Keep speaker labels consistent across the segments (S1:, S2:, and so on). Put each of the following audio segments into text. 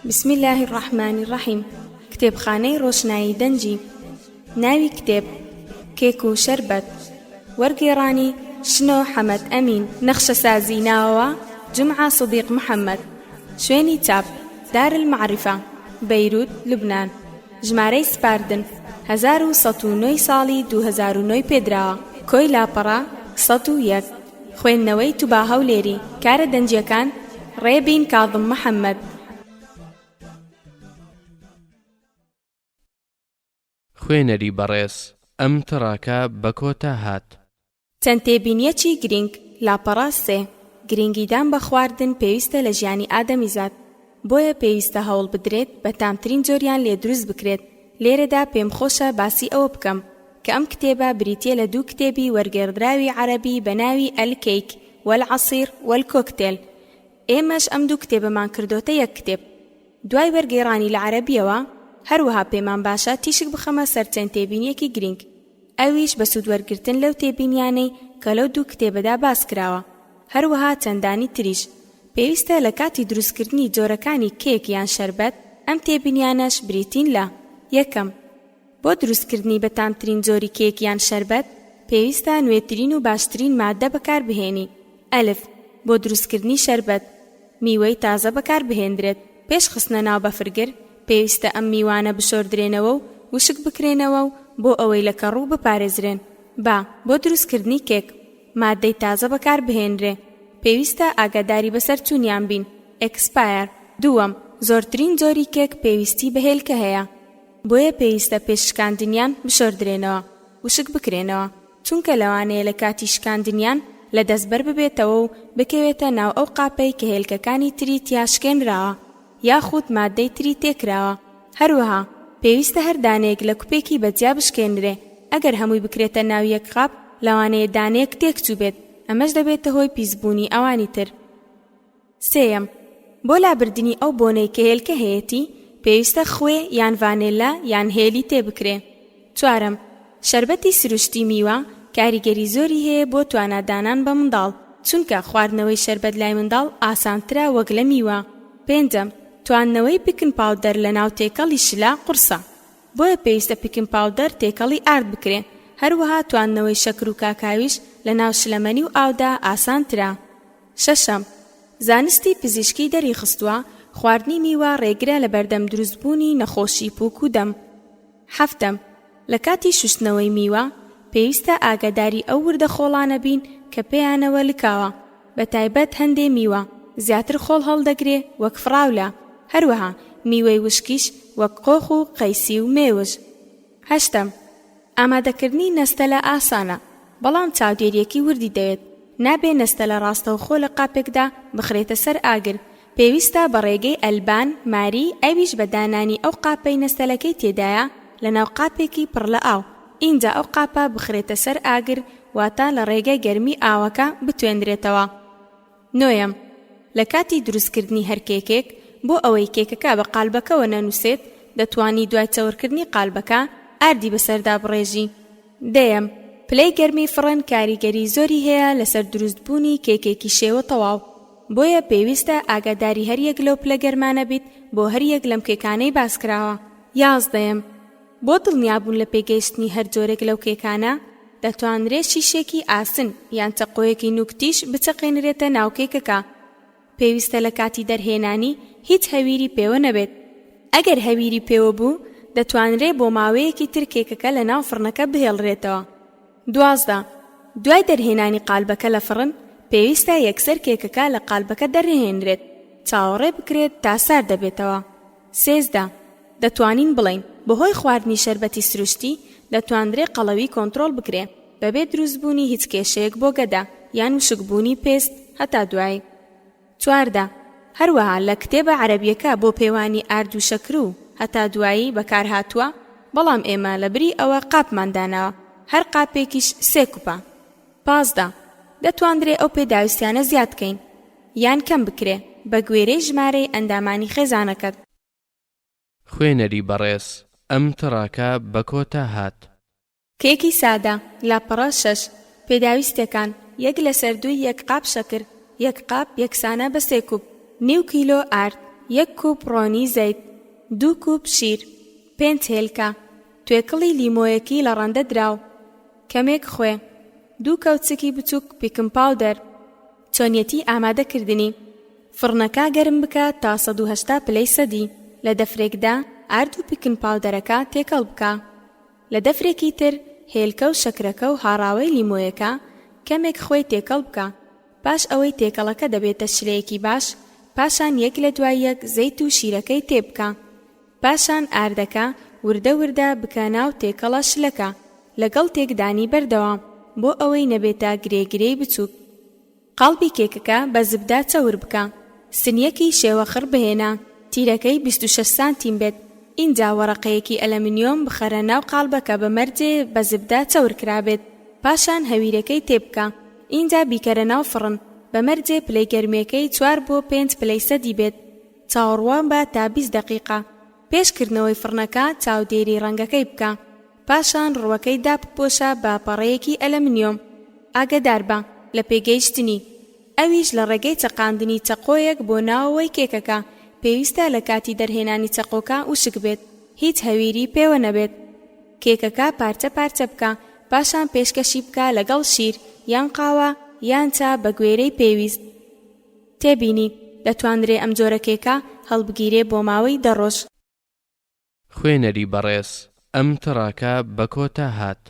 S1: بسم اللە الرحمن الرحیم کتێبخانەی ڕۆشنایی دەنگی ناوی کتێب، کێک و شەربەت وەرگێڕانی، شنۆ حەمەد ئەمین نەخشەسازی ناوەوە، جومعە سدیق محەمەد شوێنی چاپ، دار المعرفە بەیروت، لوبنان ژمارەی سپاردن، 1109 ی ساڵی 2009 ی پێدراوە کۆی لاپەڕە، 101 خوێندنەوەی توبا هەولێری، کارە دەنگییەکان، ڕێبین کاظم محەمەد.
S2: خوێنەری بەڕێز ئەم تڕاکە بە کۆتا هات.
S1: چەند تێبینیەکی گرینگ، لاپەڕە سێ، گرینگیدان بە خواردن پێویستە لە ژیانی ئادەمیزاد، بۆیە پێویستە هەوڵ بدرێت بەتامترین جۆریان لێ دروست بکرێت، لێرەدا پێم خۆشە باسی ئەوە بکەم کە ئەم کتێبە بریتیە لە دوو کتێبی وەرگێڕدراوی عەرەبی بە ناوی الکیک والعصیر والکۆکتێل ئێمەش ئەم دوو کتێبەمان کردۆتە یەک کتێب دوای وەرگێڕانی لە عەرەبیەوە، هەروەها پێمان باشە تیشک بخەمە سەر چەند تێبینیەکی گرینگ ئەویش بە سوود وەرگرتن لەو تێبینیانەی کە لەو دوو کتێبەدا باس کراوە هەروەها چەندانی تریش پێویستە لە کاتی دروستکردنی جۆرەکانی کێک یان شەربەت ئەم تێبینیانەش بریتین لە، یەکەم، بۆ دروستکردنی بەتامترین جۆری کێک یان شەربەت پێویستە نوێترین و باشترین ماددە بەکاربهێنی، ئەلف، بۆ دروستکردنی شەربەت میوەی تازە بەکاربهێندرێت، پێش خستنە ناو بەفرگر پێویستە ئەم میوانە بشۆردرێنەوە و وشک بکرێنەوە و بۆ ئەوەی لە کەڕوو بپارێزرێن. با، بۆ دروستکردنی کێک ماددەی تازە بەکاربهێنرێ پێویستە ئاگاداری بەسەرچوونیان بین، Expire. دووەم، زۆرترین جۆری کێک پێویستی بە هێلکە هەیە، بۆیە پێویستە پێش شکاندنیان بشۆردرێنەوە، وشک بکرێنەوە، چونکە لەوانەیە لە کاتی شکاندنیان لە دەست بەر ببێتەوە و بکەوێتە ناو ئەو قاپەی کە هێلکەکانی تری تیا شکێنراوە یاخود ماددەی تری تێکراوە، هەروەها پێویستە هەر دانەیەک لە کوپێکی بە جیا بشکێنرێ، ئەگەر هەمووی بکرێتە ناو یەک قاپ لەوانەیە دانەیەک تێکچووبێت، ئەمەش دەبێتە هۆی پیسبوونی ئەوانی تر. سێیەم، بۆ لابردنی ئەو بۆنەی کە هێلکە هەیەتی، پێویستە خوێ یان ڤانێلا یان هێلی تێبکرێ. چوارەم، شەربەتی سروشتی میوە کاریگەری زۆری هەیە بۆ توانا دانان بە منداڵ، چونکە خواردنەوەی شەربەت لای منداڵ ئاسانترە وەک لە میوە. پێنجەم، تواندنەوەی baking powder لەناو تێکەڵی شلە قوڕسە، بۆیە پێویستە baking powder تێکەڵی ئارد بکرێ، هەروەها تواندنەوەی شەکر و کاکاویش لەناو شلەمەنی و ئاودا ئاسانترە. شەشەم، زانستی پزیشکی دەریخستووە خواردنی میوە ڕێگرە لەبەردەم دروستبوونی نەخۆشی پووک و دەم. حەفتەم، لە کاتی شوشتنەوەی میوە، پێویستە ئاگاداری ئەو وردە خۆڵانە بین کە پێیانەوە لکاوە، بەتایبەت هەندێ میوە زیاتر خۆڵ هەڵدەگرێ وەک فڕاولە، هەروەها میوەی وشکیش وەک قۆخ و قەیسی و مێوژ. هەشتەم، ئامادەکردنی نەستەلە ئاسانە، بەڵام چاودێرییەکی وردی دەوێت، نابێ نەستەلە ڕاستەوخۆ لە قاپێکدا بخرێتە سەر ئاگر، پێویستە بە ڕێگەی ئەلبان ماری ئەویش بە دانانی ئەو قاپەی نەستەلەکەی تێدایە لەناو قاپێکی پڕ لە ئاو، ئینجا ئەو قاپە بخرێتە سەر ئاگر واتە لە ڕێگای گەرمی ئاوەکە بتوێنرێتەوە. نۆیەم، لە کاتی دروستکردنی هەر کێکێک، بۆ ئەوەی کێکەکە بە قالبەکەوە نەنووسێت، دەتوانی دوای چەورکردنی قالبەکە، ئاردی بەسەردا بڕێژی. دەیەم، پلەی گەرمی فڕن کاریگەری زۆری هەیە لەسەر دروستبوونی کێکێکی شێوە تەواو، بۆیە پێویستە ئاگاداری هەریەک لەو پلە گەرمانە بیت بۆ هەریەک لەم کێکانەی باسکراوە. یازدەیەم، بۆ دڵنیابوون لە پێگەیشتنی هەر جۆرێک لەو کێکانە، دەتوانرێت شیشێکی ئاسن یان چەقۆیەکی نوک تیژ بچەقێنرێتە ناو کێکەکە. پێویستە لە کاتی دەرهێنانی هیچ هەویری پێوە نەبێت. ئەگەر هەویری پێوە بوو، دەتوانرێ بۆ ماوەیەکی تر کێکەکە لە ناو فڕنەکە بهێڵرێتەوە. 12. دوای دەرهێنانی قالبەکە لە فڕن، پێویستە یەکسەر کێکەکە لە قالبەکە دەرنەهێنرێت، چاوەڕێ بکرێت تا سارد دەبێتەوە. 13. دەتوانین بڵێین بەهۆی خواردنی شەربەتی سروشتی دەتواندرێ قەڵەوی کۆنترۆڵ بکرێ بەبێ دروستبوونی هیچ کێشەیەک بۆ گەدە یان وشکبوونی پێست هەتا دوایی. 14. هەروەها لە کتێبە عەرەبیەکە بۆ پێوانی ئارد و شەکر و هەتا دوایی بەکارهاتووە بەڵام ئێمە لەبری ئەوە قاپمان داناوە هەر قاپێکیش سێ کوپە. 15. دەتواندرێ ئەو پێداویستیانە زیاد کەین یان کەم بکرێ بەگوێرەی ژمارەی ئەندامانی خێزانەکەت.
S2: خوێنەری بەڕێز ئەم تڕاکە بە کۆتا هات.
S1: کێکی سادە، لاپەڕە شەش. پێداویستیەکان، یەک لەسەر دووی یەک قاپ شەکر، یەک قاپ یەکسانە بە سێ کوپ، نیو کیلۆ ئارد، یەک کوپ ڕۆنی زەیت، دوو کوپ شیر، پێنج هێلکە، توێکڵی لیمۆیەکی لە ڕەندە دراو، کەمێک خوێ، دوو کەوچکی بچووک baking powder. چۆنیەتی ئامادەکردنی، فڕنەکە گەرم بکە تا 180 پلەی سەدی، لە دەفرێکدا ئارد و baking powder ەکە تێکەڵ بکە. لە دەفرێکی تر هێلکە و شەکرەکە و هاڕاوەی لیمۆیەکە، کەمێک خوێی تێکەڵ بکە. پاش ئەوەی تێکەڵەکە دەبێتە شلەیەکی باش، پاشان یەک لە دوای یەک زەیت و شیرەکەی تێبکە. پاشان ئاردەکە وردە وردە بکە ناو تێکەڵە شلەکە لەگەڵ تێکدانی بەردەوام بۆ ئەوەی نەبێتە گرێ گرێی بچوک. قاڵبی کێکەکە بە زبدە چەور بکە. سنیەکی شێوە خڕ بهێنە تیرەکەی 26 سانتیم بێت ئینجا وەڕەقەیەکی ئەلەمنیۆم بخەرە ناو قاڵبەکە بە مەرجێ بە زبدە چەور کرابێت پاشان هەویرەکەی تێبکە ئینجا بیکەرە ناو فڕن بە مەرجێ پلەی گەرمیەکەی چوار بۆ پێنج پلەی سەدی بێت چاوەڕوان بە تا 20 دەقیقە پێش کردنەوەی فڕنەکە چاودێری ڕەنگەکەی بکە پاشان ڕووەکەی دابپۆشە بە پەڕەیەکی ئەلەمنیۆم ئاگەداربە لە پێگەیشتنی ئەویش لە ڕێگەی چەقاندنی چەقۆیەک بۆ ناوەوەی کێکەکە پێویستە لە کاتی دەرهێنانی چەقۆکە وشک بێت هیچ هەویری پێوە نەبێت کێکەکە پارچە پارچە بکە پاشان پێشکەشی بکە لەگەڵ شیر یان قاوە یان چا بە گوێرەی پێویست. تێبینی، دەتوانرێ ئەم جۆرە کێکە هەڵبگیرێ بۆ ماوەی دە ڕۆژ.
S2: خوێنەری بەڕێز ئەم تڕاکە بە کۆتا هات.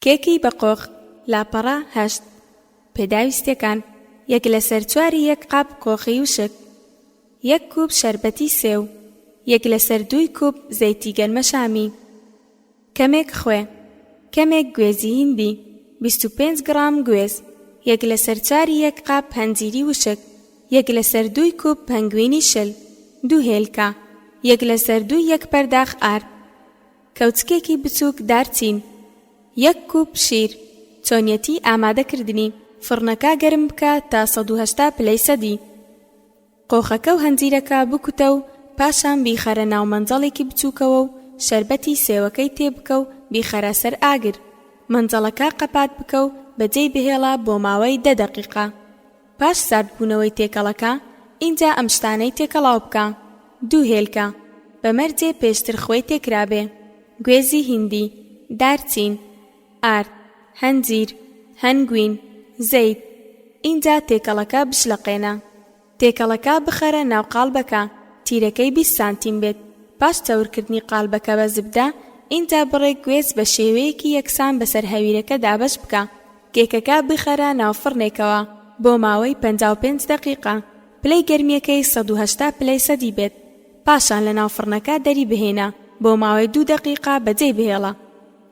S1: کێکی بە قۆخ، لاپەڕە هەشت. پێداویستیەکان، یەک لەسەر چواری یەک قاپ قۆخی وشک، یەک کوپ شەربەتی سێو، یەک لەسەر دووی کوپ زەیتی گەنمەشامی، کەمێک خوێ، کەمێک گوێزی هیندی، 25 گڕام گوێز، یەک لەسەر چواری یەک قاپ هەنجیری وشک، یەک لەسەر دووی کوپ هەنگوینی شل، دوو هێلکە، یەک لەسەر دووی یەک پەرداخ ئارد، کەوچکێکی بچووک دارچین، یەک کوپ شیر، چۆنیەتی ئامادەکردنی، فڕنەکە گەرم بکە تا 180 پلەی سەدی. قۆخەکە و هەنجیرەکە بکوتە و پاشان بیخەرە ناو مەنجەڵێکی بچووکەوە و شەربەتی سێوەکەی تێبکە و بیخەرە سەر ئاگر. مەنجەڵەکە قەپات بکە و بەجێی بهێڵە بۆ ماوەی دە دەقیقە. پاش ساردبوونەوەی تێکەڵەکە، ئینجا ئەم شتانەی تێکەڵاو بکە، دوو هێلکە، بە مەرجێ پێشتر خوێی تێکرابێ، گوێزی هیندی، دارچین، ئارد، هەنجیر، هەنگوین، زەیت، ئینجا تێکەڵەکە بشلەقێنە. تێکەڵەکە بخەرە ناو قاڵبەکە، تیرەکەی 20 سانتیم بێت، پاش چەورکردنی قالبەکە بە زبدە، ئینجا بڕێک گوێز بە شێوەیەکی یەکسان بەسەر هەویرەکە دابەش بکە، کێکەکە بخەرە ناو فڕنێکەوە بۆ ماوەی 55 دەقیقە، پلەی گەرمییەکەی 180 پلەی سەدی بێت، پاشان لە ناو فڕنەکە دەری بهێنە، بۆ ماوەی دوو دەقیقە بەجێی بهێڵە.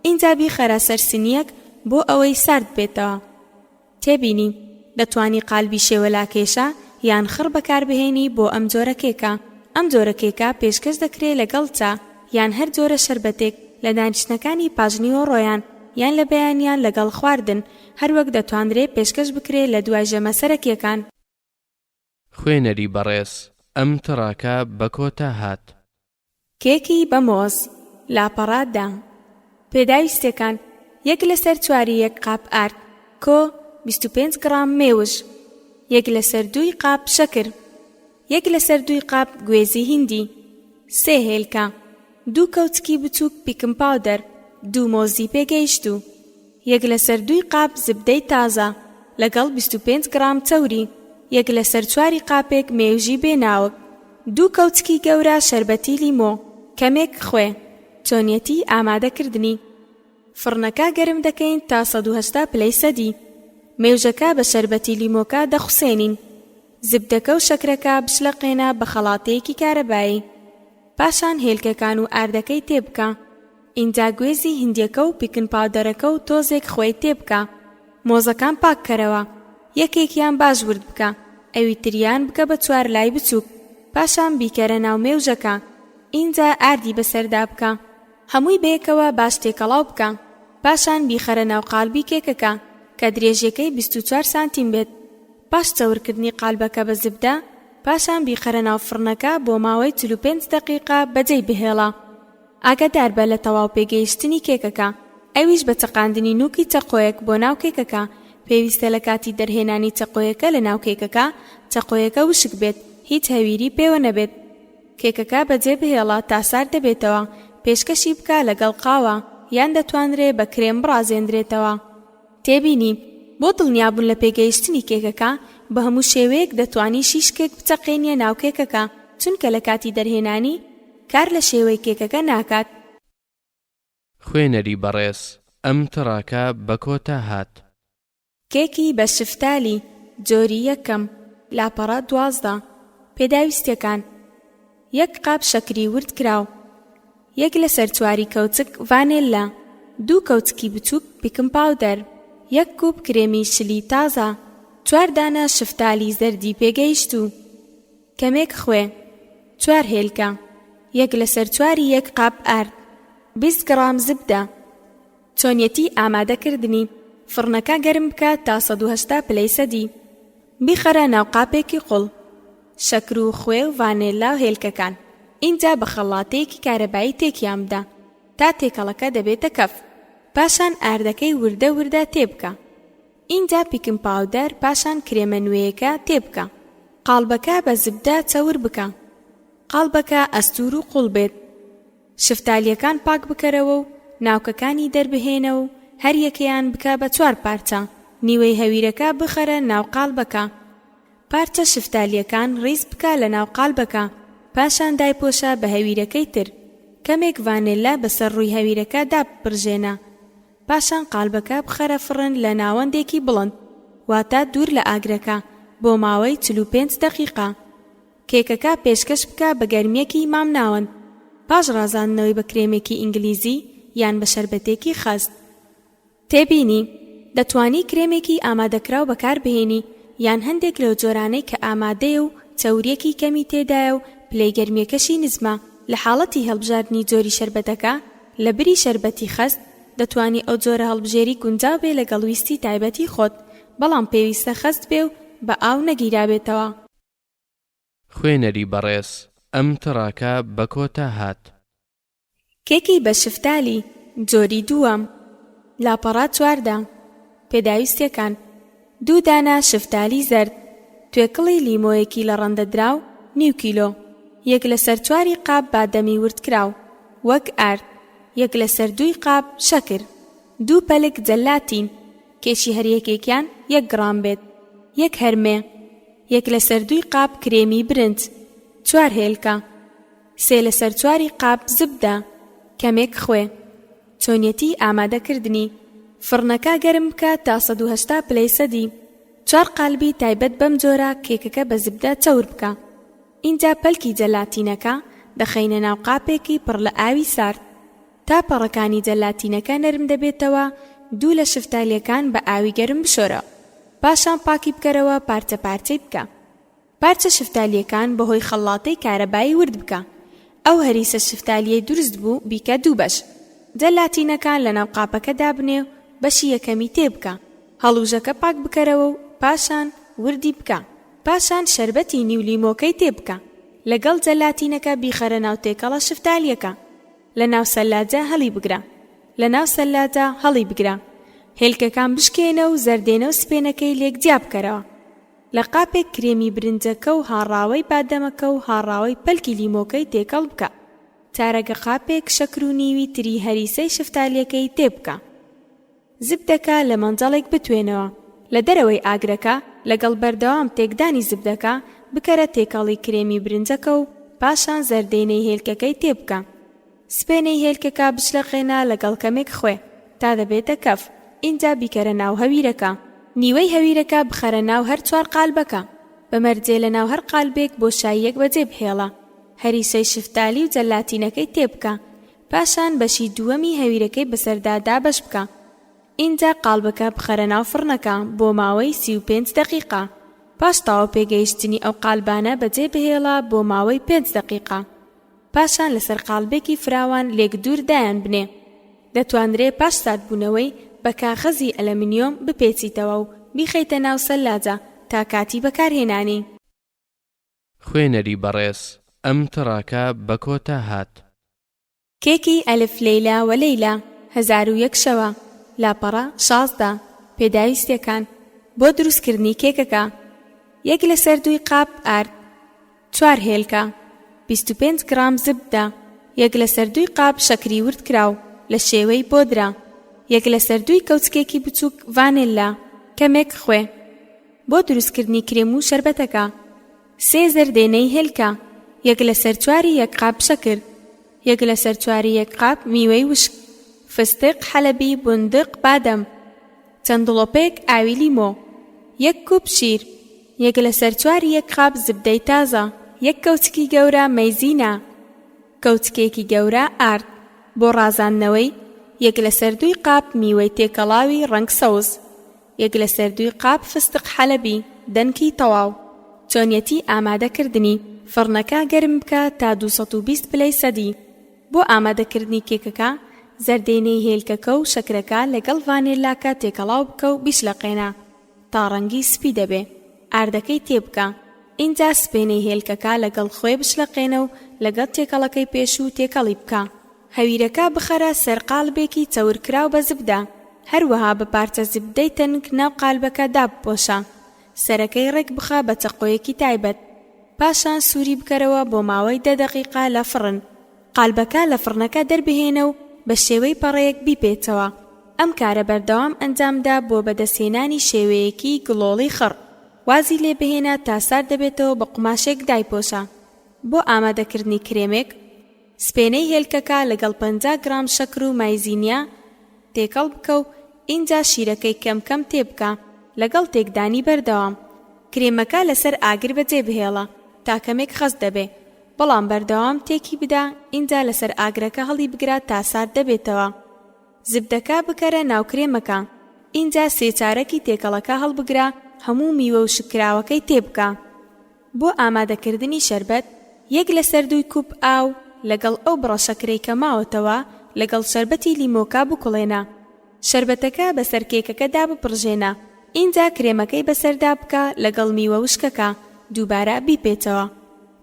S1: ئینجا بیخەرە سەر سنییەک بۆ ئەوەی سارد بێتەوە. تێبینی، دەتوانی قالبی شێوە لاکێشە یان خڕ بەکاربهێنی بۆ ئەم جۆرە کێکە. ئەم جۆرە کێکە پێشکەش دەکرێ لەگەڵ چا یان هەر جۆرە شەربەتێک لە دانیشتنەکانی پاشنیوەڕۆیان یان لە بەیانیان لەگەڵ خواردن، هەروەک دەتوانرێ پێشکەش بکرێ لە دوای ژەمە سەرەکیەکان.
S2: خوێنەری بەڕێز ئەم تڕاکە بە کۆتا هات.
S1: کێکی بە مۆز، لاپەڕە دە. پێداویستیەکان، یەک لەسەر چواری یەک قاپ ئارد، کۆ، 25 گڕام مێوژ، یەک لەسەر دووی قاپ شەکر، یەک لەسەر دووی قاپ گوێزی هیندی، سێ هێلکە، دوو کەوچکی بچووک baking powder، دوو مۆزی پێگەیشتوو، یەک لەسەر دووی قاپ زبدەی تازە، لەگەڵ 25 گڕام چەوری، یەک لەسەر چواری قاپێک مێوژی بێ ناوک. دوو کەوچکی گەورە شەربەتی لیمۆ، کەمێک خوێ. چۆنیەتی ئامادەکردنی، فڕنەکە گەرم دەکەین تا 180 پلەی سەدی. مێوژەکە بە شەربەتی لیمۆکە دەخوسێنین. زبدەکە و شەکرەکە بشلەقێنە بە خەڵاتەیەکی کارەبایی. پاشان هێلکەکان و ئاردەکەی تێبکە. ئینجا گوێزی هیندیەکە و baking powder ەکە و تۆزێک خوێی تێبکە. مۆزەکان پاک کەرەوە. یەکێکیان باش ورد بکە، ئەوی تریان بکە بە چوار لای بچووک. پاشان بیکەرە ناو مێوژەکە. ئینجا ئاردی بەسەردا بکە. هەمووی بەیەکەوە باش تێکەڵاو بکە. پاشان بیخەرە ناو قالبی کێکەکە کە درێژیەکەی 24 سانتیم بێت. پاش چەورکردنی قالبەکە بە زبدە، پاشان بیخەرە ناو فڕنەکە بۆ ماوەی 45 دەقیقە بەجێی بهێڵە. ئاگاداربە لە تەواو پێگەیشتنی کێکەکە، ئەویش بە چەقاندنی نوکی چەقۆیەک بۆ ناو کێکەکە، پێویستە لە کاتی دەرهێنانی چەقۆیەکە لە ناو کێکەکە، چەقۆیەکە وشک بێت، هیچ هەویری پێوە نەبێت. کێکەکە بەجێ بهێڵە تا سارد دەبێتەوە، پێشکەشی بکە لەگەڵ قاوە، یان دەتوانرێ بە کرێم بڕازێندرێتەوە. تێبینی، بۆ دڵنیابوون لە پێگەیشتنی کێکەکە، بە هەموو شێوەیەک دەتوانی شیشکێک بچەقێنیە ناو کێکەکە، چونکە لە کاتی دەرهێنانی، کار لە شێوەی کێکەکە ناکات.
S2: خوێنەری بەڕێز، ئەم تڕاکە بە کۆتا هات.
S1: کێکی بە شفتالی، جۆری یەکەم، لاپەڕە 12. پێداویستیەکان، یەک قاپ شەکری ورد کراو، یەک لەسەر چواری کەوچک ڤانێللا، دوو کەوچکی بچووک بیکم پاودەر، یەک کوپ کرێمی شلی تازە، چوار دانە شفتالی زەردی پێگەیشتوو، کەمێک خوێ، چوار هێلکە، یەک لەسەر چواری یەک قاپ ئارد، 20 گڕام زبدە. چۆنیەتی ئامادەکردنی، فڕنەکە گەرم بکە تا 180 پلەی سەدی. بیخەرە ناو قاپێکی قوڵ. شەکر و خوێ و ڤانێلا و هێلکەکان. ئینجا بە خەڵاتەیەکی کارەبایی تێکیان بدە تا تێکەڵەکە دەبێتە کەف. پاشان ئاردەکەی وردە وردە تێبکە. ئینجا پیکن پاودەر پاشان کرێمە نوێیەکە تێبکە. قاڵبەکە بە زبدە چەور بکە. قاڵبەکە ئەستوور و قوڵ بێت. شفتالییەکان پاک بکەرەوە و ناوکەکانی دەربهێنە و هەر یەکەیان بکە بە چوار پارچە، نیوەی هەویرەکە بخەرە ناو قالبەکە. پارچە شفتالییەکان ڕیز بکە لە ناو قالبەکە، پاشان دایپۆشە بە هەویرەکەی تر. کەمێک ڤانێلا بەسەر ڕووی هەویرەکە دابپرژێنە. پاشان قالبەکە بخەرە فڕن لە ناوەندێکی بڵند، واتە دوور لە ئاگرەکە، بۆ ماوەی 45 دەقیقە. کێکەکە پێشکەش بکە بە گەرمییەکی مامناوەند، پاش ڕازاندنەوەی بە کرێمێکی ئینگلیزی یان بە شەربەتێکی خەست. تێبینی، دەتوانی کرێمێکی ئامادەکراو بەکاربهێنی یان هەندێک لەو جۆرانەی کە ئامادەیە و چەورییەکی کەمی تێدایە و پلەی گەرمییەکەشی نزمە، لە حاڵەتی هەڵبژاردنی جۆری شەربەتەکە لەبری شەربەتی خەست دەتوانی ئەو جۆرە هەڵبژێری گونجاو بێ لەگەڵ ویستی تایبەتی خۆت، بەڵام پێویستە خەست بێ و بە ئاو نەگیرابێتەوە.
S2: خوێنەری بەڕێز، ئەم تڕاکە بە کۆتا هات.
S1: کێکی بە شفتالی، جۆری دووەم، لاپەڕە 14. پێداویستیەکان، دوو دانە شفتالی زەرد، توێکڵی لیمۆیەکی لە ڕەندەدراو نیو کیلۆ، یەک لەسەر چواری قاپ بادەمی وردکراو، وەک ئارد، یەک لەسەر دووی قاپ شەکر، دوو پەلک جەلاتین، کێشی هەر یەکێکیان یەک گڕام بێت، یەک هەرمێ، یەک لەسەر دووی قاپ کرێمی برنج، چوار هێلکە. سێ لەسەر چواری قاپ زبدە، کەمێک خوێ. چۆنیەتی ئامادەکردنی، فڕنەکە گەرم بکە تا 180 پلەی سەدی. چوار قالبی تایبەت بەم جۆرە کێکەکە بە زبدە چەور بکە. ئینجا پەلکی جەلاتینەکە دەخەینە ناو قاپێکی پڕ لە ئاوی سارد. تا پەڕەکانی جەلاتینەکە نەرم دەبێتەوە، دوو لە شفتالیەکان بە ئاوی گەرم بشۆرە. پاشان پاکی بکەرەوە پارچە پارچەی بکە. پارچە شفتالییەکان بەهۆی خەڵاتەی کارەبایی ورد بکە. ئەو هەریسە شفتالییەی دروست بوو بیکە دوو بەش. جەلاتینەکان لەناو قاپەکە دابنێ و بەشی یەکەمی تێ بکە. هەڵوژەکە پاک بکەرەوە و پاشان وردی بکە. پاشان شەربەتی نیو لیمۆکەی تێ بکە. لەگەڵ جەلاتینەکە بیخەرە ناو تێکەڵە شفتالییەکە. لەناو سەلاجە هەڵی بگرە. لەناو سەلاجە هەڵی بگرە. هێلکەکان بشکێنە و زەردێنە و سپێنەکەی لێک جیا بکەرەوە. لە قاپێک کرێمی برنجەکە و هاڕاوەی بادەمەکە و هاڕاوەی پەلکی لیمۆکەی تێکەڵ بکە. چارەگە قاپێک شەکر و نیوی تری هەریسەی شفتالیەکەی تێ بکە. زبدەکە لە مەنجەڵێک بتوێنەوە. لە دەرەوەی ئاگرەکە، لەگەڵ بەردەوام تێکدانی زبدەکە، بکەرە تێکەڵی کرێمی برنجەکە و پاشان زەردێنەی هێلکەکەی تێ بکە. سپێنەی هێلکەکە بچلەقێنە لەگەڵ کەمێک خوێ تا دەبێتە کەف، ئینجا بیکەرە ناو هەویرەکە. نیوەی هەویرەکە بخەرە ناو هەر چوار قالبەکە، بە مەرجێ لە ناو هەر قالبێک بۆشاییەک بەجێ بهێڵە، هەریسەی شفتالی و جەلاتینەکەی تێبکە، پاشان بەشی دووەمی هەویرەکەی بەسەردا دابەش بکە، ئینجا قاڵبەکە بخەرە ناو فڕنەکە بۆ ماوەی 35 دەقیقە، پاش تەواو پێگەیشتنی ئەو قالبانە بەجێ بهێڵە بۆ ماوەی پێنج دەقیقە. پاشان لەسەر قاڵبێکی فراوان لێک دوور دایان بنێ. دەتوانرێ پاش ساردبوونەوەی بە کاغەزی ئەلەمنیۆم بپێچیتەوە و بیخەیتە ناو سەلاجە تا کاتی بەکارهێنانی.
S2: خوێنەری بەڕێز ئەم تڕاکە بە کۆتا هات.
S1: کێکی ئەلف لەیلا وە لەیلا، 1001 شەوە، لاپەڕە 16، پێداویستیەکان بۆ دروستکردنی کێکەکە، یەک لەسەر دووی قاپ ئارد. چوار هێلکە، 25 گڕام زبدە، یەک لەسەر دووی قاپ شەکری وردکراو لە شێوەی بۆدرە، یەک لەسەر دووی کەوچکێکی بچووک ڤانێللا، کەمێک خوێ. بۆ دروستکردنی کرێم و شەربەتەکە. سێ زەردێنەی هێلکە، یەک لەسەر چواری یەک قاپ شەکر، یەک لەسەر چواری یەک قاپ میوەی وشک، فستق، حەلەبی، بوندق، بادەم، چەند دڵۆپێک ئاوی لیمۆ، یەک کوپ شیر، یەک لەسەر چواری یەک قاپ زبدەی تازە، یەک کەوچکی گەورە مەیزینا، کەوچکێکی گەورە ئارد، بۆ ڕازاندنەوەی، یەک لەسەر دووی قاپ میوەی تێکەڵاوی ڕەنگ سەوز، یەک لەسەر دووی قاپ فستق حەلەبی، دەنکی تەواو. چۆنیەتی ئامادەکردنی، فڕنەکە گەرم بکە تا 220 پلەی سەدی. بۆ ئامادەکردنی کێکەکە، زەردێنەی هێلکەکە و شەکرەکە لەگەڵ ڤانێلاکە تێکەڵاو بکە و بیشلەقێنە تا ڕەنگی سپی دەبێ. ئاردەکەی تێبکە. ئینجا سپێنەی هێلکەکە لەگەڵ خوێ بشلەقێنە و لەگەڵ تێکەڵەکەی پێشوو تێکەڵی بکە. هەویرەکە بخەرە سەر قالبێکی چەورکراو بە زبدە، هەروەها بە پارچە زبدەی تەنک ناو قالبەکە دابپۆشە، سەرەکەی ڕێک بخە بە چەقۆیەکی تایبەت، پاشان سووری بکەرەوە بۆ ماوەی دە دەقیقە لە فڕن. قالبەکە لە فڕنەکە دەربهێنە و بە شێوەی پەڕەیەک بیپێچەوە، ئەم کارە بەردەوام ئەنجامدە بۆ بەدەستهێنانی شێوەیەکی گڵۆڵی خڕ، وازی لێبهێنە تا سارد دەبێتەوە بە قوماشێک دایپۆشە. بۆ ئامادەکردنی کرێمێک، سپێنەی هێلکەکە لەگەڵ 50 گڕام شەکر و مایزینیا تێکەڵ بکە و ئینجا شیرەکەی کەم کەم تێبکە لەگەڵ تێکدانی بەردەوام. کرێمەکە لەسەر ئاگر بەجێ بهێڵە تا کەمێک خەست دەبێ، بەڵام بەردەوام تێکی بدە ئینجا لەسەر ئاگرەکە هەڵیبگرە تا سارد دەبێتەوە. زبدەکە بکەرە ناو کرێمەکە ئینجا سێ چارەکی تێکەڵەکە هەڵبگرە هەموو میوە وشککراوەکەی تێبکە. بۆ ئامادەکردنی شەربەت، یەک لەسەر دووی کوپ ئاو لەگەڵ ئەو بڕە شەکرەی کە ماوەتەوە لەگەڵ شەربەتی لیمۆکە بکوڵێنە. شەربەتەکە بەسەر کێکەکەدا بپڕژێنە، ئینجا کرێمەکەی بەسەردا بکە لەگەڵ میوە وشکەکە، دووبارە بیپێچەوە.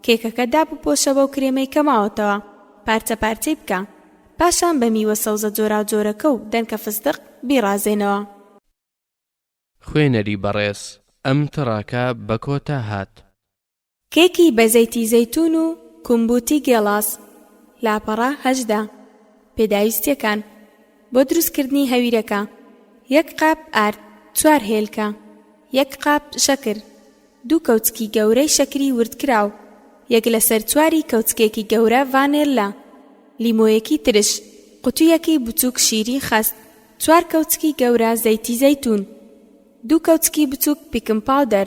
S1: کێکەکە دابپۆشە بەو کرێمەی کە ماوەتەوە، پارچە پارچەی بکە. پاشان بە میوە سەوزە جۆراوجۆرەکە و دەنکە فستق بیڕازێنەوە.
S2: خوێنەری بەڕێز ئەم تڕاکە بە کۆتا هات.
S1: کێکی بە زەیتی زەیتوون و کومبوتی گێڵاس، لاپەڕە 18. پێداویستییەکان، بۆ دروستکردنی هەویرەکە، یەک قاپ ئارد، چوار هێلکە، یەک قاپ شەکر، دوو کەوچکی گەورەی شەکری وردکراو، یەک لەسەر چواری کەوچکێکی گەورە ڤانێللا، لیمۆیەکی ترش، قوتویەکی بچووک شیری خەست، چوار کەوچکی گەورە زەیتی زەیتوون، دوو کەوچکی بچووک baking powder،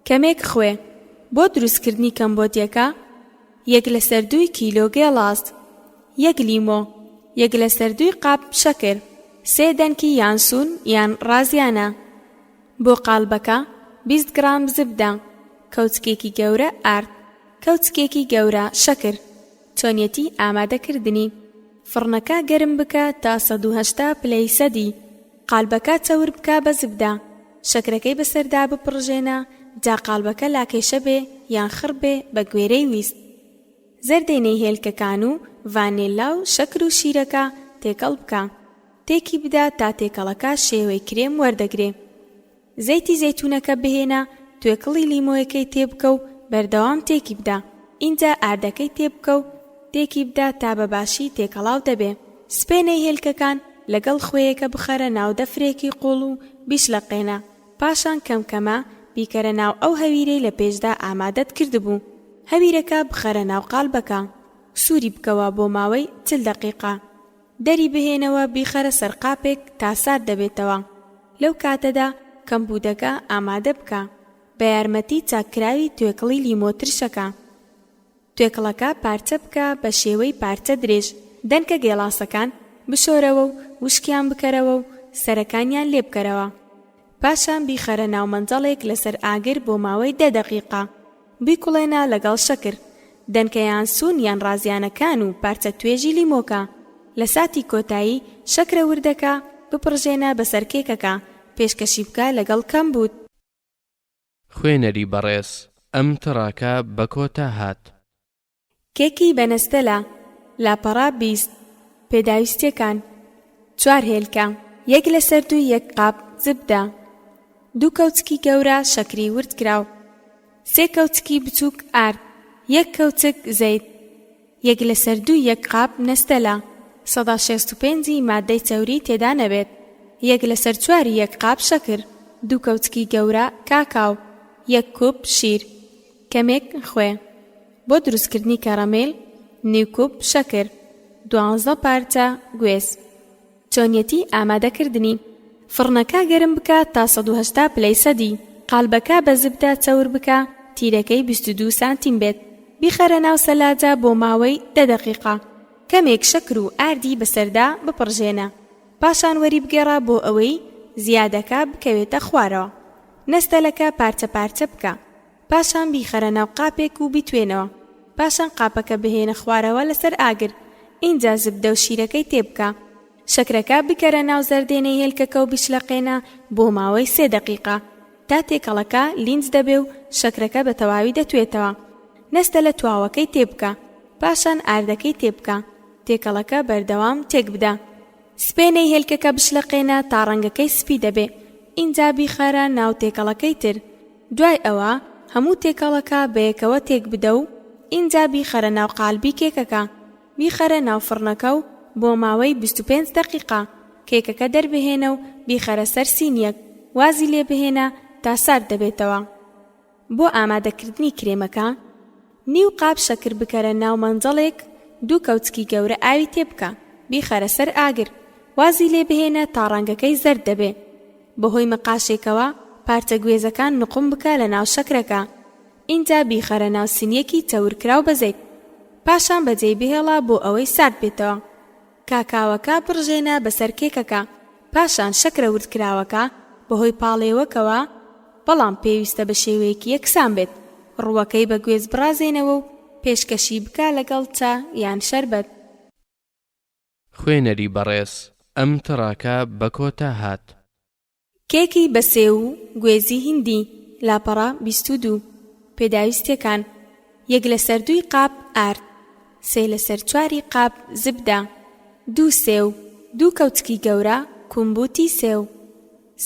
S1: کەمێک خوێ. بۆ دروستکردنی کەمبۆتیەکە، یەک لەسەر دووی کیلۆ گێلاس، یەک لیمۆ، یەک لەسەر دووی قاپ شەکر، سێ دەنکی یانسوون یان ڕازیانە. بۆ قالبەکە، 20 گڕام زبدە، کەوچکێکی گەورە ئارد، کەوچکێکی گەورە شەکر. چۆنیەتی ئامادەکردنی، فڕنەکە گەرم بکە تا 180 پلەی سەدی، قالبەکە چەور بکە بە زبدە، شەکرەکەی بەسەردا بپڕژێنە، جا قالبەکە لاکێشە بێ یان خڕ بێ بە گوێرەی ویست. زەردێنەی هێلکەکان و ڤانێللا و شەکر و شیرەکە تێکەڵ بکە. تێکی بدە تا تێکەڵەکە شێوەی کرێم وەردەگرێ. زەیتی زەیتونەکە بهێنە، توێکڵی لیمۆیەکەی تێبکە و بەردەوام تێکی بدە، ئینجا ئاردەکەی تێبکە و تێکی بدە تا بە باشی تێکەڵاو دەبێ. سپێنەی هێلکەکان لەگەڵ خوێیەکە بخەرە ناو دەفرێکی قوڵ و بیشلەقێنە، پاشان کەم کەمە بیکەرە ناو ئەو هەویرەی لە پێشدا ئامادەت کردبوو. هەویرەکە بخەرە ناو قالبەکە. سووری بکەوە بۆ ماوەی 40 دەقیقە. دەری بهێنەوە بیخەرە سەر قاپێک تا سارد دەبێتەوە. لەو کاتەدا کەمبوودەکە ئامادە بکە بە یارمەتی چاککراوی توێکڵی لیمۆ ترشەکە. توێکڵەکە پارچە بکە بە شێوەی پارچە درێژ، دەنکە گێڵاسەکان بشۆرەوە و وشکیان بکەرەوە و سەرەکانیان لێ بکەرەوە. پاشان بیخەرە ناو مەنجەڵێک لەسەر ئاگر بۆ ماوەی دە دەقیقە. بیکوڵێنە لەگەڵ شەکر، دەنکە یانسوون یان ڕازیانەکان و پارچە توێژی لیمۆکە. لە ساتی کۆتایی شەکرە وردەکە بپڕژێنە بەسەر کێکەکە، پێشکەشی بکە لەگەڵ کەمبووت.
S2: خوێنەری بەڕێز ئەم تڕاکە بە کۆتا هات.
S1: کێکی بەنەستەلە، لاپەڕە 20. پێداویستیەکان، چوار هێلکە، یەک لەسەر دووی یەک قاپ زبدە، دوو کەوچکی گەورە شەکری وردکراو، سێ کەوچکی بچووک ئارد. یەک کەوچک زەیت. یەک لەسەر دووی یەک قاپ نەستەلە، 65% ی ماددەی چەوری تێدا نەبێت، یەک لەسەر چواری یەک قاپ شەکر، دوو کەوچکی گەورە کاکاو، یەک کوپ شیر، کەمێک خوێ. بۆ دروستکردنی کەڕەمیل، نیو کوپ شەکر، دوانزە پارچە گوێز. چۆنیەتی ئامادەکردنی، فڕنەکە گەرم بکە تا 180 پلەی سەدی، قالبەکە بە زبدە چەور بکە تیرەکەی 22 سانتیم بێت، بیخەرە ناو سەلاجە بۆ ماوەی دە دەقیقە، کەمێک شەکر و ئاردی بەسەردا بپڕژێنە، پاشان وەریبگێڕە بۆ ئەوەی زیادەکە بکەوێتە خوارەوە، نەستەلەکە پارچە پارچە بکە، پاشان بیخەرە ناو قاپێک و بیتوێنەوە، پاشان قاپەکە بهێنە خوارەوە لەسەر ئاگر، ئینجا زبدە و شیرەکەی تێبکە. شەکرەکە بکەرە ناو زەردێنەی هێلکەکە و بیشلەقێنە بۆ ماوەی سێ دەقیقە، تا تێکەڵەکە لینج دەبێ و شەکرەکە بە تەواوی دەتوێتەوە. نەستەلە تواوەکەی تێبکە، پاشان ئاردەکەی تێبکە، تێکەڵەکە بەردەوام تێکبدە. سپێنەی هێلکەکە بشلەقێنە تا ڕەنگەکەی سپی دەبێ، ئینجا بیخەرە ناو تێکەڵەکەی تر. دوای ئەوە هەموو تێکەڵەکە بەیەکەوە تێکبدە و ئینجا بیخەرە ناو قالبی کێکەکە، بیخەرە ناو فڕنەکە و بۆ ماوەی 25 دەقیقە کێکەکە دەربهێنە و بیخەرە سەر سینیەک، وازی لێبهێنە تا سارد دەبێتەوە. بۆ ئامادەکردنی کرێمەکە، نیو قاپ شەکر بکەرە ناو مەنجەڵێک، دوو کەوچکی گەورە ئاوی تێبکە، بیخەرە سەر ئاگر، وازی لێ بهێنە تا ڕەنگەکەی زەرد دەبێ. بەهۆی مەقاشێکەوە پارچە گوێزەکان نوقم بکە لە ناو شەکرەکە، ئینجا بیخەرە ناو سینیەکی چەورکراو بە زەیت. پاشان بەجێی بهێڵە بۆ ئەوەی سارد بێتەوە. کاکاوەکە بڕژێنە بەسەر کێکەکە، پاشان شەکرە وردکراوەکە بەهۆی پاڵێوەکەوە، بەڵام پێویستە بە شێوەیەکی یەکسان بێت، ڕووەکەی بە گوێز بڕازێنەوە و پێشکەشی بکە لەگەڵ چا یان شەربەت.
S2: خوێنەری بەڕێز ئەم تڕاکە بە کۆتا هات.
S1: کێکی بە سێو و گوێزی هیندی، لاپەڕە 22. پێداویستیەکان، یەک لەسەر دووی قاپ ئارد، سێ لەسەر چواری قاپ زبدە، دوو سێو، دوو کەوچکی گەورە کومبوتی سێو،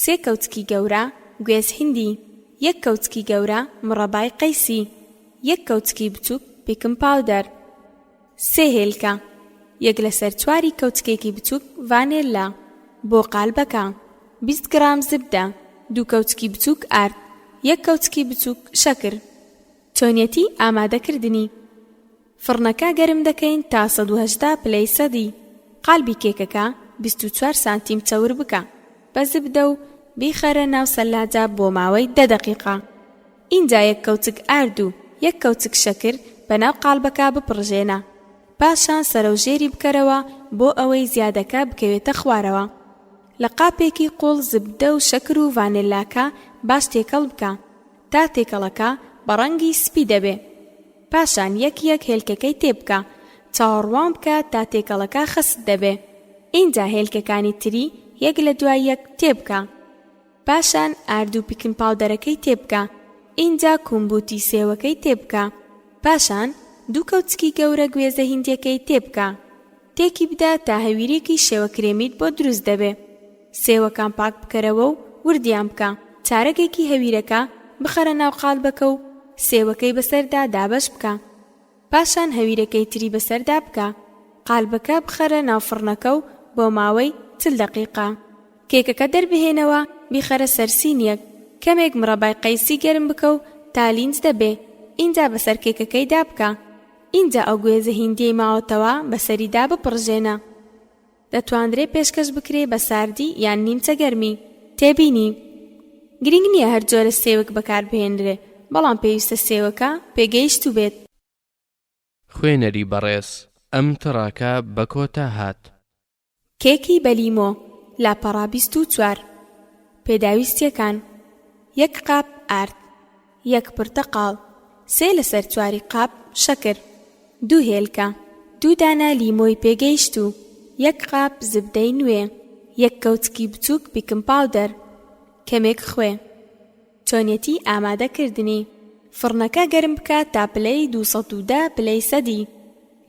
S1: سێ کەوچکی گەورە گوێز هیندی، یەک کەوچکی گەورە مڕەبای قەیسی، یەک کەوچکی بچوک baking powder. سێ هێلکە، یەک لەسەر چواری کەوچکێکی بچوک ڤانێللا، بۆ قالبەکە، 20 گڕام زبدە، دوو کەوچکی بچوک ئارد، یەک کەوچکی بچوک شەکر. چۆنیەتی ئامادەکردنی، فڕنەکە گەرم دەکەین تا 180 پلەی سەدی، قالبی کێکەکە 24 سانتیم چەور بکە بە زبدە و بیخەرە ناو سەلاجە بۆ ماوەی دە دەقیقە. ئینجا یەک کەوچک ئارد و یەک کەوچک شەکر بەناو قاڵبەکە بپڕژێنە، پاشان سەرەوژێری بکەرەوە بۆ ئەوەی زیادەکە بکەوێتە خوارەوە. لە قاپێکی قوڵ زبدە و شەکر و ڤانێلاکە باش تێکەڵ بکە تا تێکەڵەکە بە ڕەنگی سپی دەبێ. پاشان یەک یەک هێلکەکەی تێبکە، چاوەڕوان بکە تا تێکەڵەکە خەست دەبێ. ئینجا هێلکەکانی تری یەک لە دوای یەک تێبکە. پاشان ئارد و baking powder ەکەی تێبکە، ئینجا کومبوتی سێوەکەی تێبکە، پاشان دوو کەوچکی گەورە گوێزە هیندیەکەی تێبکە، تێکی بدە تا هەویرێکی شێوە کرێمیت بۆ دروست دەبێ، سێوەکان پاک بکەرەوە و وردیان بکە، چارەگێکی هەویرەکە بخەرە ناو قالبەکە و سێوەکەی بەسەردا دابەش بکە. پاشان هەویرەکەی تری بەسەردا بکە، قالبەکە بخەرە ناو فڕنەکە و بۆ ماوەی 40 دەقیقە کێکەکە دەربهێنەوە بیخەرە سەر سینیەک، کەمێک مڕەبای قەیسی گەرم بکە و تا لینج دەبێ ئینجا بەسەر کێکەکەیدا بکە، ئینجا ئەو گوێزە هیندیەی ماوەتەوە بەسەریدا بپڕژێنە. دەتواندرێ پێشکەش بکرێ بە ساردی یان نیمچە گەرمی. تێبینی، گرینگ نییە هەر جۆرە سێوێک بەکاربهێنرێ، بەڵام پێویستە سێوەکە پێگەیشتوو بێت.
S2: خوێنەری بەڕێز ئەم تڕاکە بە کۆتا هات.
S1: کێکی بە لیمۆ، لاپەڕە 24. پێداویستیەکان، یەک قاپ ئارد، یەک پرتەقاڵ، سێ لەسەر چواری قاپ شەکر، دوو هێلکە، دوو دانە لیمۆی پێگەیشتوو، یەک قاپ زبدەی نوێ، یەک کەوچکی بچووک baking powder، کەمێک خوێ. چۆنیەتی ئامادەکردنی، فڕنەکە گەرم بکە تا پلەی 210 پلەی سەدی.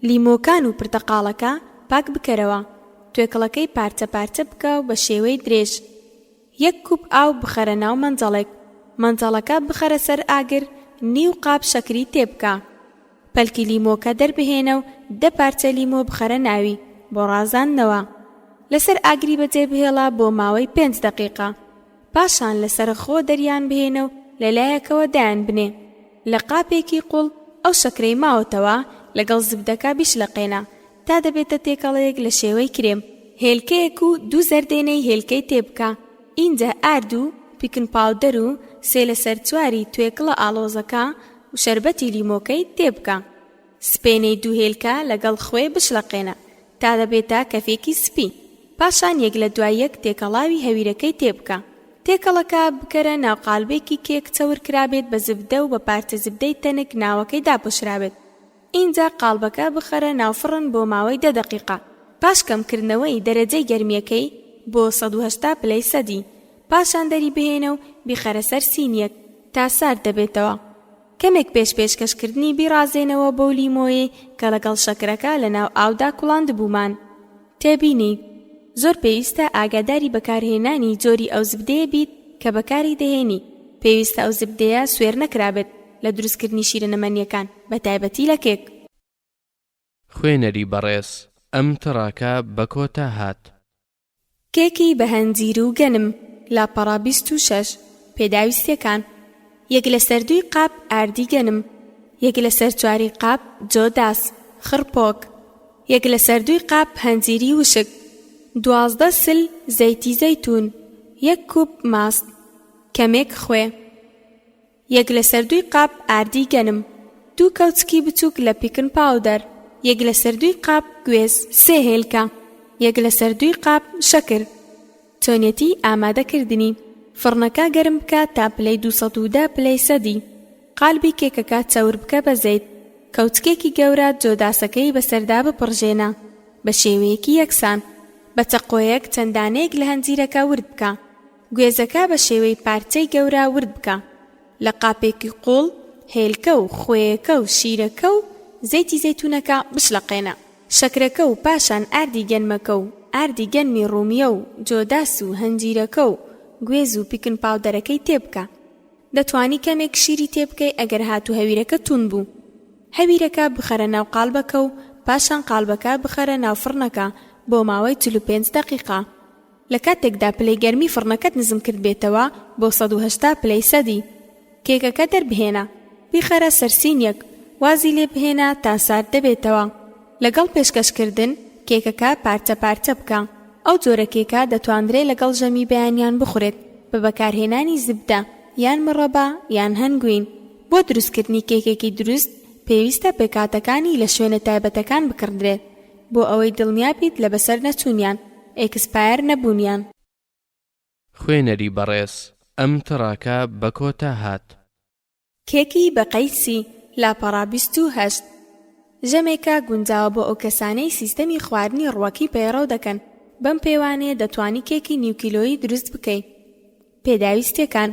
S1: لیمۆکان و پرتەقاڵەکە پاک بکەرەوە، توێکڵەکەی پارچە پارچە بکە و بە شێوەی درێژ. یەک کوپ ئاو بخەرە ناو مەنجەڵێک، مەنجەڵەکە بخەرە سەر ئاگر، نیو قاپ شەکری تێبکە. پەلکی لیمۆکە دەربهێنە و دە پارچە لیمۆ بخەرە ناوی بۆ ڕازاندنەوە. لەسەر ئاگری بەجێ بهێڵە بۆ ماوەی پێنج دەقیقە. پاشان لەسەرخۆ دەریان بهێنە و لە لایەکەوە دایان بنێ. لە قاپێکی قوڵ ئەو شەکرەی ماوەتەوە لەگەڵ زبدەکە بیشلەقێنە تا دەبێتە تێکەڵەیەک لە شێوەی کرێم. هێلکەیەک و دوو زەردێنەی هێلکەی تێبکە، ئینجا ئارد و پیکن پاودەر و سێ لەسەر چواری توێکڵە ئاڵۆزەکە و شەربەتی لیمۆکەی تێبکە. سپێنەی دوو هێلکە لەگەڵ خوێ بشڵەقێنە تا دەبێتە کەفێکی سپی، پاشان یەک لە دوای یەک تێکەڵاوی هەویرەکەی تێبکە. تێکەڵەکە بکەرە ناو قالبێکی کێک چەور کرابێت بە زبدە و بە پارچە زبدەی تەنک ناوەکەی داپۆشرابێت. ئینجا قاڵبەکە بخەرە ناو فڕن بۆ ماوەی دە دەقیقە پاش کەم کردنەوەی دەرەجەی گەرمیەکەی بۆ 180 پلەی سەدی، پاشان دەری بهێنە و بیخەرە سەر سینیەک تا سارد دەبێتەوە. کەمێک پێش پێشکەش کردنی بیڕازێنەوە بەو لیمۆیەی کە لەگەڵ شەکرەکە لەناو ئاودا کوڵاندبوومان. تێبینی، زۆر پێویستە ئاگاداری بەکارهێنانی جۆری ئەو زبدەیە بیت کە بەکاری دەهێنی، پێویستە ئەو زبدەیە سوێر نەکرابێت لە دروستکردنی شیرەنەمەنیەکان بەتایبەتی لە کێک.
S2: خوێنەری بەڕێز ئەم تڕاکە بە کۆتا هات.
S1: کێکی بە هەنجیر و گەنم، لاپەڕە 26، پێداویستیەکان، یەک لەسەر دووی قاپ ئاردی گەنم، یەک لەسەر چواری قاپ جۆ داس، خڕپۆک، یەک لەسەر دووی قاپ هەنجیری وشک، 12 سل زەیتی زەیتوون، یەک کوپ ماست، کەمێک خوێ. یەک لەسەر دووی قاپ ئاردی گەنم. دوو کەوچکی بچووک لە پیکن پاودەر. یەک لەسەر دووی قاپ گوێز. سێ هێلکە. یەک لەسەر دووی قاپ شەکر. چۆنیەتی ئامادەکردنی، فڕنەکە گەرم بکە تا پلەی 210 پلەی سەدی. قالبی کێکەکە چەور بکە بە زەیت. کەوچکێکی گەورە جۆداسەکەی بەسەردا بپڕژێنە بە شێوەیەکی یەکسان. بە چەقۆیەک چەند دانەیەک لە هەنجیرەکە ورد بکە. گوێزەکە بە شێوەی پارچەی گەورە ورد بکە. لە قاپێکی قوڵ هێلکە و خوێیەکە و شیرەکە و زەیتی زەیتونەکە بشڵەقێنە. شەکرەکە و پاشان ئاردی گەنمەکە و ئاردی گەنمی ڕومیە و جۆداس و هەنجیرەکە و گوێز و پیکن پاودەرەکەی تێبکە. دەتوانی کەمێک شیری تێبکەی ئەگەر هاتوو هەویرەکە توند بوو. هەویرەکە بخەرە ناو قالبەکە و پاشان قالبەکە بخەرە ناو فڕنەکە بۆ ماوەی 45 دەقیقە. لە کاتێکدا پلەی گەرمی فڕنەکەت نزم کردبێتەوە بۆ 180 پلەی سەدی. کێکەکە دەربهێنە. بیخەرە سەر سینیەک. وازی لێ بهێنە تا سارد دەبێتەوە. لەگەڵ پێشکەشکردن، کێکەکە پارچە پارچە بکە. ئەو جۆرە کێکە دەتواندرێ لەگەڵ ژەمی بەیانیان بخورێت بە بەکارهێنانی زبدە یان مڕەبا یان هەنگوین. بۆ دروستکردنی کێکێکی دروست پێویستە پێکهاتەکانی لە شوێنە تایبەتەکان بکڕدرێت بۆ ئەوەی دڵنیا بیت لە بەسەر نەچوونیان، expire نەبوونیان.
S2: خوێنەری بەڕێز ئەم تڕاکە بە کۆتا هات.
S1: کێکی بە قەیسی، لاپەڕە 28. ژەمێکە گونجاوە بۆ ئەو کەسانەی سیستەمی خواردنی ڕووەکی پەیڕەو دەکەن، بەم پێوانەیە دەتوانی کێکی نیو کیلۆیی دروست بکەی. پێداویستیەکان،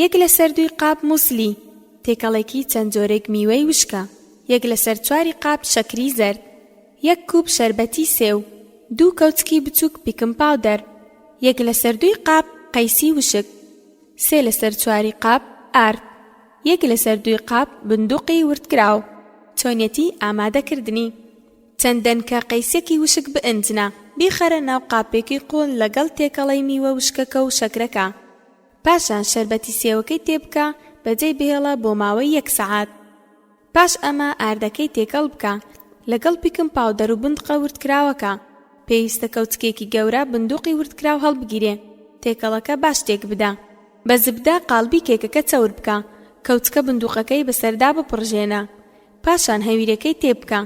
S1: یەک لەسەر دووی قاپ موسلی، تێکەڵێکی چەند جۆرێک میوەی وشکە، یەک لەسەر چواری قاپ شەکری زەرد، یەک کوپ شەربەتی سێو، دوو کەوچکی بچووک پیکن پاودەر، یەک لەسەر دووی قاپ قەیسی وشک، سێ لەسەر چواری قاپ ئارد، یەک لەسەر دووی قاپ بندوقی وردکراو. چۆنیەتی ئامادەکردنی، چەند دەنکە قەیسێکی وشک بئنجنە، بیخەرە ناو قاپێکی قوڵ لەگەڵ تێکەڵەی میوە وشکەکە و شەکرەکە، پاشان شەربەتی سێوەکەی تێبکە، بەجێی بهێڵە بۆ ماوەی یەک سەعات. پاش ئەمە ئاردەکەی تێکەڵ بکە لەگەڵ پیکن پاودەر و بندقە وردکراوەکە، پێویستە کەوچکێکی گەورە بندوقی وردکراو هەڵبگیرێ، تێکەڵەکە باش تێکبدە. بە زبدە قاڵبی کێکەکە چەور بکە، کەوچکە بندوقەکەی بەسەردا بپڕژێنە، پاشان هەویرەکەی تێبکە،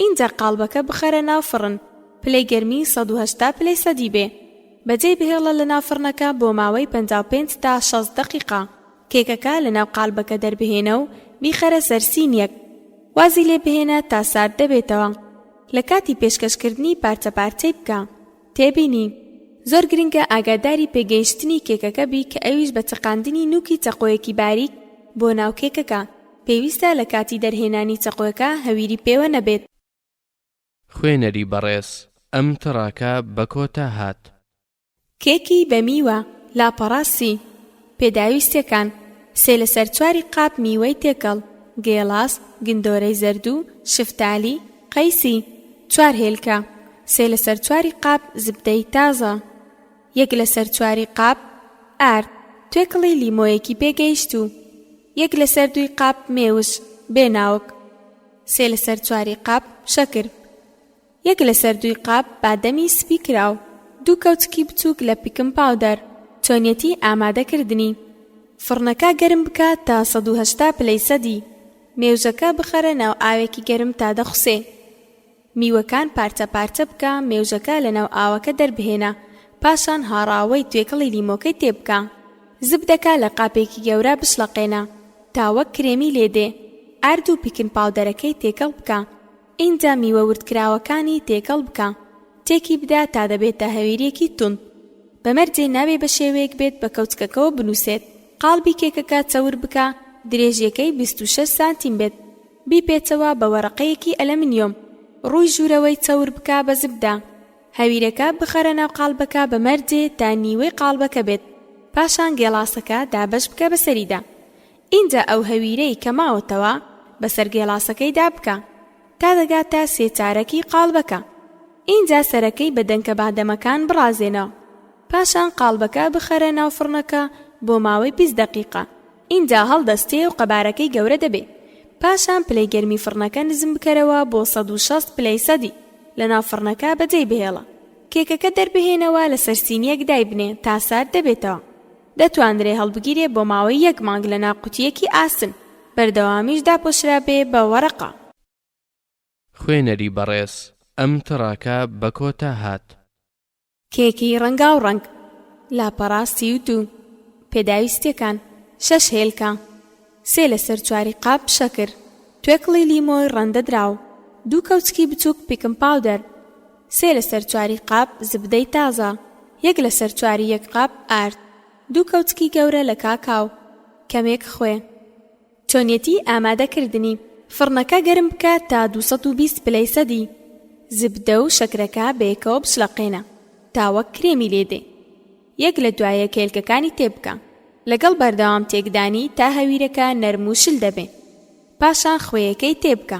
S1: ئینجا قاڵبەکە بخەرە ناو فڕن، پلەی گەرمی 180 پلەی سەدی بێ، بەجێی بهێڵە لەناو فڕنەکە بۆ ماوەی 55 تا 60 دەقیقە. کێکەکە لەناو قالبەکە دەربهێنە و بیخەرە سەر سینیەک. وازی لێ بهێنە تا سارد دەبێتەوە. لە کاتی پێشکەشکردنی پارچە پارچەی بکە. تێبینی، زۆر گرنگە ئاگاداری پێگەیشتنی کێکەکە بی کە ئەویش بە چەقاندنی نوکی چەقۆیەکی باریک بۆ ناو کێکەکە. پێویستە لە کاتی دەرهێنانی چەقۆکە هەویری پێوە نەبێت.
S2: خوێنەری بەڕێز ئەم تڕاکە بە کۆتا هات.
S1: کێکی بە میوە، لاپەڕە سی. پێداویستیەکان، سێ لەسەر چواری قاپ میوەی تێکەڵ، گێلاس، گندۆرەی زەرد و شفتالی، قەیسی. چوار هێلکە. سێ لەسەر چواری قاپ زبدەی تازە. یەک لەسەر چواری قاپ ئارد. توێکڵی لیمۆیەکی پێگەیشتوو. یەک لەسەر دووی قاپ مێوژ، بێ ناوک. سێ لەسەر چواری قاپ شەکر. یەک لەسەر دووی قاپ بادەمی سپی کراو. دوو کەوچکی بچووک لە پیکن پاودەر. چۆنیەتی ئامادەکردنی، فڕنەکە گەرم بکە تا 180 پلەی سەدی. مێوژەکە بخەرە ناو ئاوێکی گەرم تا دەخوسێ. میوەکان پارچە پارچە بکە، مێوژەکە لەناو ئاوەکە دەربهێنە، پاشان هاڕاوەی توێکڵی لیمۆکەی تێبکە. زبدەکە لە قاپێکی گەورە بشڵەقێنە تا وەک کرێمی لێدێ. ئارد و پیکن پاودەرەکەی تێکەڵ بکە. ئینجا میوە وردکراوەکانی تێکەڵ بکە. تێکی بدە تا دەبێتە هەویریەکی توند. بە مەرجێ نابێ بە شێوەیەک بێت بە کەوچکەکەوە بنووسێت. قاڵبی کێکەکە چەور بکە، درێژیەکەی 26 سانتیم بێت. بیپێچەوە بە وەرەقەیەکی ئەلەمنیۆم. ڕووی ژوورەوەی چەور بکە بە زبدە. هەویرەکە بخەرە ناو قاڵبەکە بە مەرجێ تا نیوەی قاڵبەکە بێت. پاشان گێڵاسەکە دابەش بکە بەسەریدا. ئینجا ئەو هەویرەی کە ماوەتەوە بەسەر گێڵاسەکەیدا بکە تا دەگاتە سێ چارەکی قاڵبەکە. ئینجا سەرەکەی بە دەنکە بادەمەکان بڕازێنەوە. پاشان قاڵبەکە بخەرە ناو فڕنەکە بۆ ماوەی 20 دەقیقە. ئینجا هەڵدەستێ و قەبارەکەی گەورە دەبێ. پاشان پلەی گەرمی فڕنەکە نزم بکەرەوە بۆ 160 پلەی سەدی. لەناو فڕنەکە بەجێی بهێڵە. کێکەکە دەربهێنەوە لەسەر سینیەک دایبنێ تا سارد دەبێتەوە. دەتوانرێ هەڵبگیرێ بۆ ماوەی یەک مانگ لەناو قوتییەکی ئاسن، بەردەوامیش داپۆشرابێ بە وەرەقە.
S2: خوێنەری بەڕێز ئەم تڕاکە بە کۆتا هات.
S1: کێکی ڕەنگاو ڕەنگ، لاپەڕە 32. پێداویستیەکان، شەش هێلکە، سێ لەسەر چواری قاپ شەکر، توێکڵی لیمۆی ڕەندەدراو، دوو کەوچکی بچووک پیکن پاودەر، سێ لەسەر چواری قاپ زبدەی تازە، یەک لەسەر چواری یەک قاپ ئارد، دوو کەوچکی گەورە لە کاکاو، کەمێک خوێ. چۆنیەتی ئامادەکردنی، فڕنەکە گەرم بکە تا 220 پلەی سەدی، زبدە و شەکرەکە بەیەکەوە بشڵەقێنە تا وەک کرێمی لێدێ. یەک لە دوای یەک هێلکەکانی تێبکە، لەگەڵ بەردەوام تێکدانی تا هەویرەکە نەرم و شل دەبێ. پاشان خوێیەکەی تێبکە.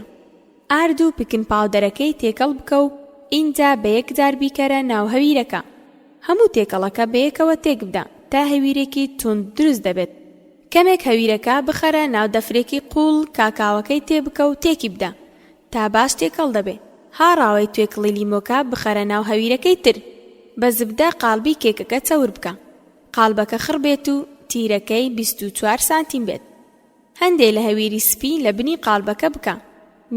S1: ئارد و پیکن پاودەرەکەی تێکەڵ بکە و ئینجا بە یەکجار بیکەرە ناو هەویرەکە. هەموو تێکەڵەکە بەیەکەوە تێکبدە تا هەویرێکی توند دروست دەبێت. کەمێک هەویرەکە بخەرە ناو دەفرێکی قووڵ کاکاوەکەی تێبکە و تێکی بدە تا باش تێکەڵ دەبێ. هاڕاوەی توێکڵی لیمۆکە بخەرە ناو هەویرەکەی تر. بە زبدە قاڵبی کێکەکە چەور بکە. قاڵبەکە خڕ بێت و تیرەکەی 24 سانتیم بێت. هەندێ لە هەویری سپی لە بنی قاڵبەکە بکە.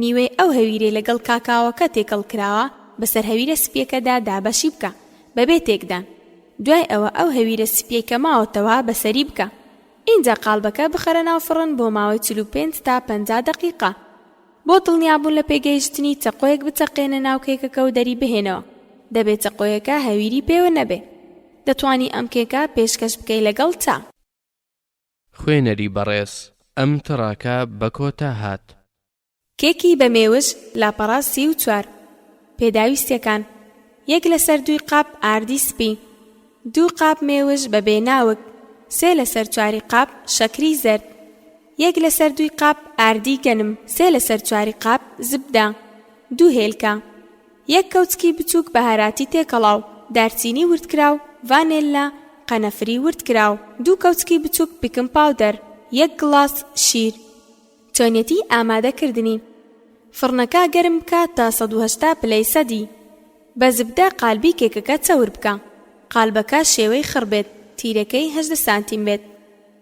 S1: نیوەی ئەو هەویرەی لەگەڵ کاکاوەکە تێکەڵ کراوە بەسەر هەویرە سپییەکەدا دابەشی بکە بەبێ تێکدان. دوای ئەوە ئەو هەویرە سپییەی کە ماوەتەوە بەسەری بکە. ئینجا قاڵبەکە بخەرە ناو فڕن بۆ ماوەی 45 تا 50 دەقیقە. بۆ دڵنیابوون لە پێگەیشتنی، چەقۆیەک بچەقێنە ناو کێکەکە و دەری بهێنەوە. دەبێ چەقۆیەکە هەویری پێوە نەبێ. دەتوانی ئەم کێکە پێشکەش بکەی لەگەڵ چا.
S2: خوێنەری بەڕێز ئەم تڕاکە بە کۆتا هات.
S1: کێکی بە مێوژ، لاپەڕە 34. پێداویستیەکان، یەک لەسەر دووی قاپ ئاردی سپی، دوو قاپ مێوژ بە بێ ناوک، سێ لەسەر چواری قاپ شەکری زەرد، یەک لەسەر دووی قاپ ئاردی گەنم، سێ لەسەر چواری قاپ زبدە، دوو هێلکە، یەک کەوچکی بچووک بەهاراتی تێکەڵاو، دارچینی وردکراو، ڤانێللا، قەنەفری وردکراو، دوو کەوچکی بچووک پیکن پاودەر، یەک گڵاس شیر. چۆنیەتی ئامادەکردنی، فڕنەکە گەرم بکە تا 180 پلەی سەدی. بە زبدە قالبی کێکەکە چەور بکە. قالبەکە شێوەی خڕ بێت، تیرەکەی 18 سانتیم بێت.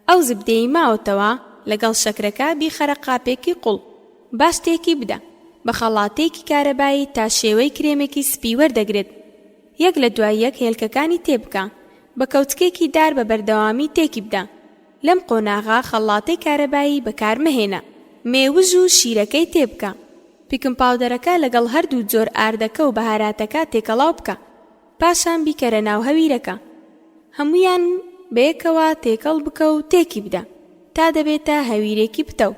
S1: ئەو زبدەی ماوەتەوە لەگەڵ شەکرەکە بیخەرە قاپێکی قوڵ. باش تێکی بدە. بە خەڵاتێکی کارەبایی تا شێوەی کرێمێکی سپی وەردەگرێت. یەک لە دوای یەک هێلکەکانی تێبکە. بە کەوچکێکی دار بە بەردەوامی تێکی بدە. لەم قۆناغە خەڵاتەی کارەبایی بەکار مەهێنە. مێوژ و شیرەکەی تێبکە. پیکن پاودەرەکە لەگەڵ هەردوو جۆر ئاردەکە و بەهاراتەکە تێکەڵاو بکە. پاشان بیکەرە ناو هەویرەکە. هەموویان بەیەکەوە تێکەڵ بکە و تێکی بدە تا دەبێتە هەویرێکی پتەو.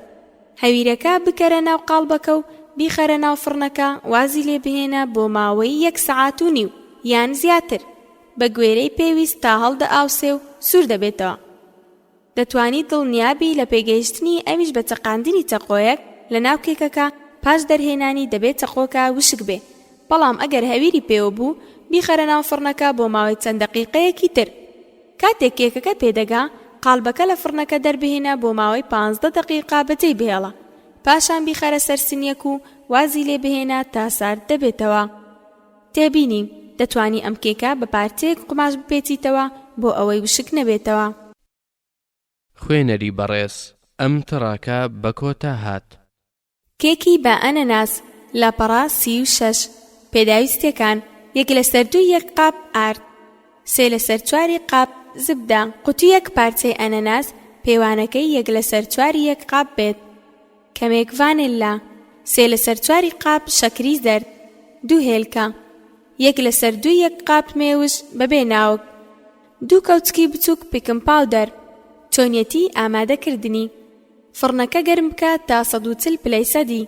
S1: هەویرەکە بکەرە ناو قاڵبەکە و بیخەرە ناو فڕنەکە وازی لێ بهێنە بۆ ماوەی یەک سەعات و نیو یان زیاتر بە گوێرەی پێویست تا هەڵدەئاوسێ و سوور دەبێتەوە. دەتوانی دڵنیابی لە پێگەیشتنی ئەویش بە چەقاندنی چەقۆیەک لە ناو کێکەکە پاش دەرهێنانی دەبێ چەقۆکە وشک بێ بەڵام ئەگەر هەویری پێوە بوو بیخەرە ناو فڕنەکە بۆ ماوەی چەند دەقیقەیەکی تر کاتێک کێکەکە پێدەگا قاڵبەکە لە فڕنەکە دەربهێنە بۆ ماوەی 15 دەقیقە بەجێی بهێڵە پاشان بیخەرە سەر سنیەک و وازی لێ بهێنە تا سارد دەبێتەوە. تێبینی، دەتوانی ئەم کێکە بە پارچەیەک قوماش بپێچیتەوە بۆ ئەوەی وشک نەبێتەوە.
S2: خوێنەری بەڕێز ئەم تڕاکە بە کۆتا هات.
S1: کێکی بە ئەنەناس، لاپەڕە 36، پێداویستیەکان، یەک لەسەر دووی یەک قاپ ئارد، سێ لەسەر چواری قاپ زبدە، قوتویەک پارچەی ئەنەناس، پێوانەکەی یەک لەسەر چواری یەک قاپ بێت، کەمێک ڤانێللا، سێ لەسەر چواری قاپ شەکری زەرد، دوو هێلکە، یەک لەسەر دووی یەک قاپ مێوژ بەبێ ناوک، دوو کەوچکی بچووک baking powder. چۆنیەتی ئامادەکردنی، فڕنەکە گەرم بکە تا 140 پلەی سەدی.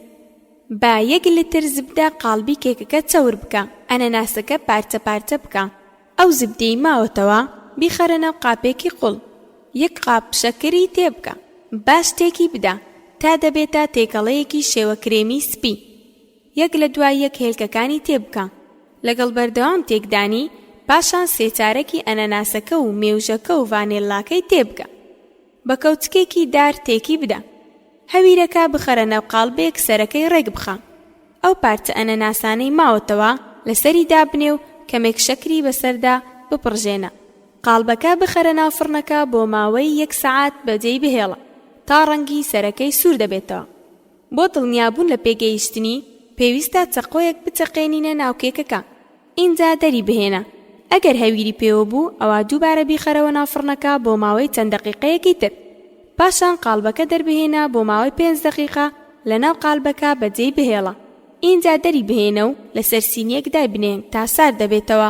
S1: بە یەک لتر زبدە قاڵبی کێکەکە چەور بکە، ئەنەناسەکە پارچە پارچە بکە. ئەو زبدەی ماوەتەوە بیخەرە ناو قاپێکی قوڵ، یەک قاپ شەکری تێبکە، باش تێکی بدە تا دەبێتە تێکەڵەیەکی شێوە کرێمی سپی، یەک لە دوای یەک هێلکەکانی تێبکە، لەگەڵ بەردەوام تێکدانی، پاشان سێ چارەکی ئەنەناسەکە و مێوژەکە و ڤانێللاکەی تێبکە. بە کەوچکێکی دار تێکی بدە. هەویرەکە بخەرە ناو قاڵبێک سەرەکەی ڕێک بخە. ئەو پارچە ئەنەناسانەی ماوەتەوە لەسەری دابنێ و کەمێک شەکری بەسەردا بپڕژێنە. قاڵبەکە بخەرە ناو فڕنەکە بۆ ماوەی یەک سەعات بەجێی بهێڵە تا ڕەنگی سەرەکەی سوور دەبێتەوە. بۆ دڵنیابوون لە پێگەیشتنی، پێویستە چەقۆیەک بچەقێنینە ناو کێکەکە. ئینجا دەری بهێنە، ئەگەر هەویری پێوە بوو ئەوا دووبارە بیخەرەوە ناو فڕنەکە بۆ ماوەی چەند دەقیقەیەکی تر، پاشان قاڵبەکە دەربهێنە بۆ ماوەی پێنج دەقیقە لەناو قالبەکە بەجێی بهێڵە، ئینجا دەری بهێنە و لەسەر سینیەک دایبنێ تا سارد دەبێتەوە.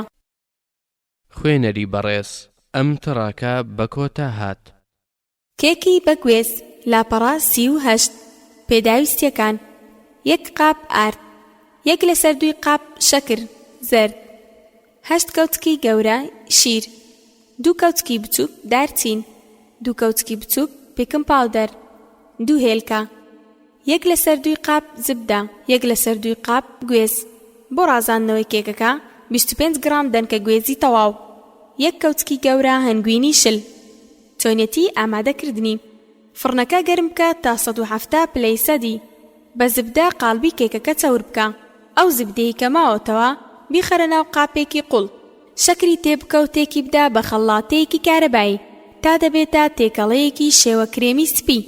S2: خوێنەری بەڕێز ئەم تڕاکە بە کۆتا هات.
S1: کێکی بە گوێز، لاپەڕە 38، پێداویستییەکان، یەک قاپ ئارد، یەک لەسەر دووی قاپ شەکر، زەرد، هەشت کەوچکی گەورە شیر، دوو کەوچکی بچووک دارچین، دوو کەوچکی بچووک baking powder، دوو هێلکە، یەک لەسەر دووی قاپ زبدە، یەک لەسەر دووی قاپ گوێز. بۆ ڕازاندنەوەی کێکەکە، 25 گڕام دەنکە گوێزی تەواو، یەک کەوچکی گەورە هەنگوینی شل. چۆنیەتی ئامادەکردنی، فڕنەکە گەرم بکە تا 170 پلەی سەدی، بە زبدە قاڵبی کێکەکە چەور بکە، ئەو زبدەی کە ماوەتەوە بیخەرە ناو قاپێکی قوڵ، شەکری تێبکە و تێکی بدە بە خەڵاتەیەکی کارەبایی تا دەبێتە تێکەڵەیەکی شێوە کرێمی سپی.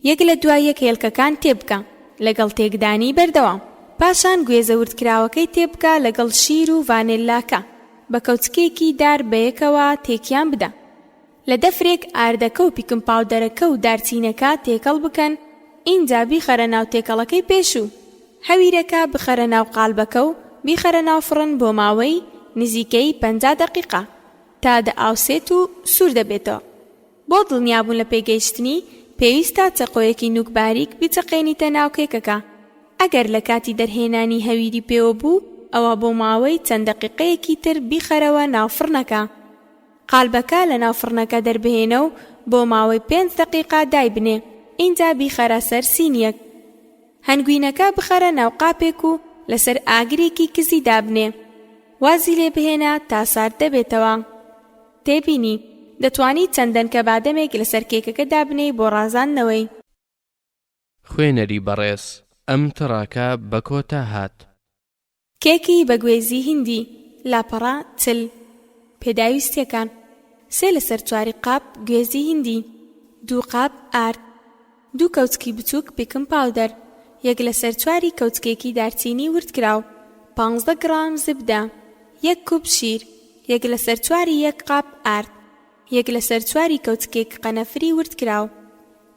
S1: یەک لە دوای یەک هێلکەکان تێبکە لەگەڵ تێکدانی بەردەوام، پاشان گوێزە وردکراوەکەی تێبکە لەگەڵ شیر و ڤانێللاکە، بە کەوچکێکی دار بەیەکەوە تێکیان بدە. لە دەفرێک ئاردەکە و baking powder ەکە و دارچینەکە تێکەڵ بکەن، ئینجا بیخەرە ناو تێکەڵەکەی پێشوو. هەویرەکە بخەرە ناو قالبەکە و بیخەرە ناو فڕن بۆ ماوەی نزیکەی 50 دەقیقە تا دەئاوسێت و سوور دەبێتەوە. بۆ دڵنیابوون لە پێگەیشتنی، پێویستە چەقۆیەکی نووک باریک بچەقێنیتە ناو کێکەکە. ئەگەر لە کاتی دەرهێنانی هەویری پێوە بوو، ئەوا بۆ ماوەی چەند دەقیقەیەکی تر بیخەرەوە ناو فڕنەکە. قالبەکە لە ناو فڕنەکە دەربهێنە و بۆ ماوەی پێنج دەقیقە دایبنێ، ئینجا بیخەرە سەر سینییەک. هەنگوینەکە بخەرە ناو قاپێک و لەسەر ئاگرێکی کزی دابنێ. وازی لێ بهێنە تا سارد دەبێتەوە. تێبینی، دەتوانی چەند دەنکە بادەمێک لەسەر کێکەکە دابنێی بۆ ڕازاندنەوەی.
S2: خوێنەری بەڕێز ئەم تڕاکە بە کۆتا هات.
S1: کێکی بە گوێزی هیندی، لاپەڕە 40. پێداویستیەکان، سێ لەسەر چواری قاپ گوێزی هیندی، دوو قاپ ئارد، دوو کەوچکی بچووک baking powder، یەک لەسەر چواری کەوچکێکی دارچینی وردکراو، پانزدە گڕام زبدە، یەک کوپ شیر، یەک لەسەر چواری یەک قاپ ئارد، یەک لەسەر چواری کەوچکێک قەنەفری وردکراو،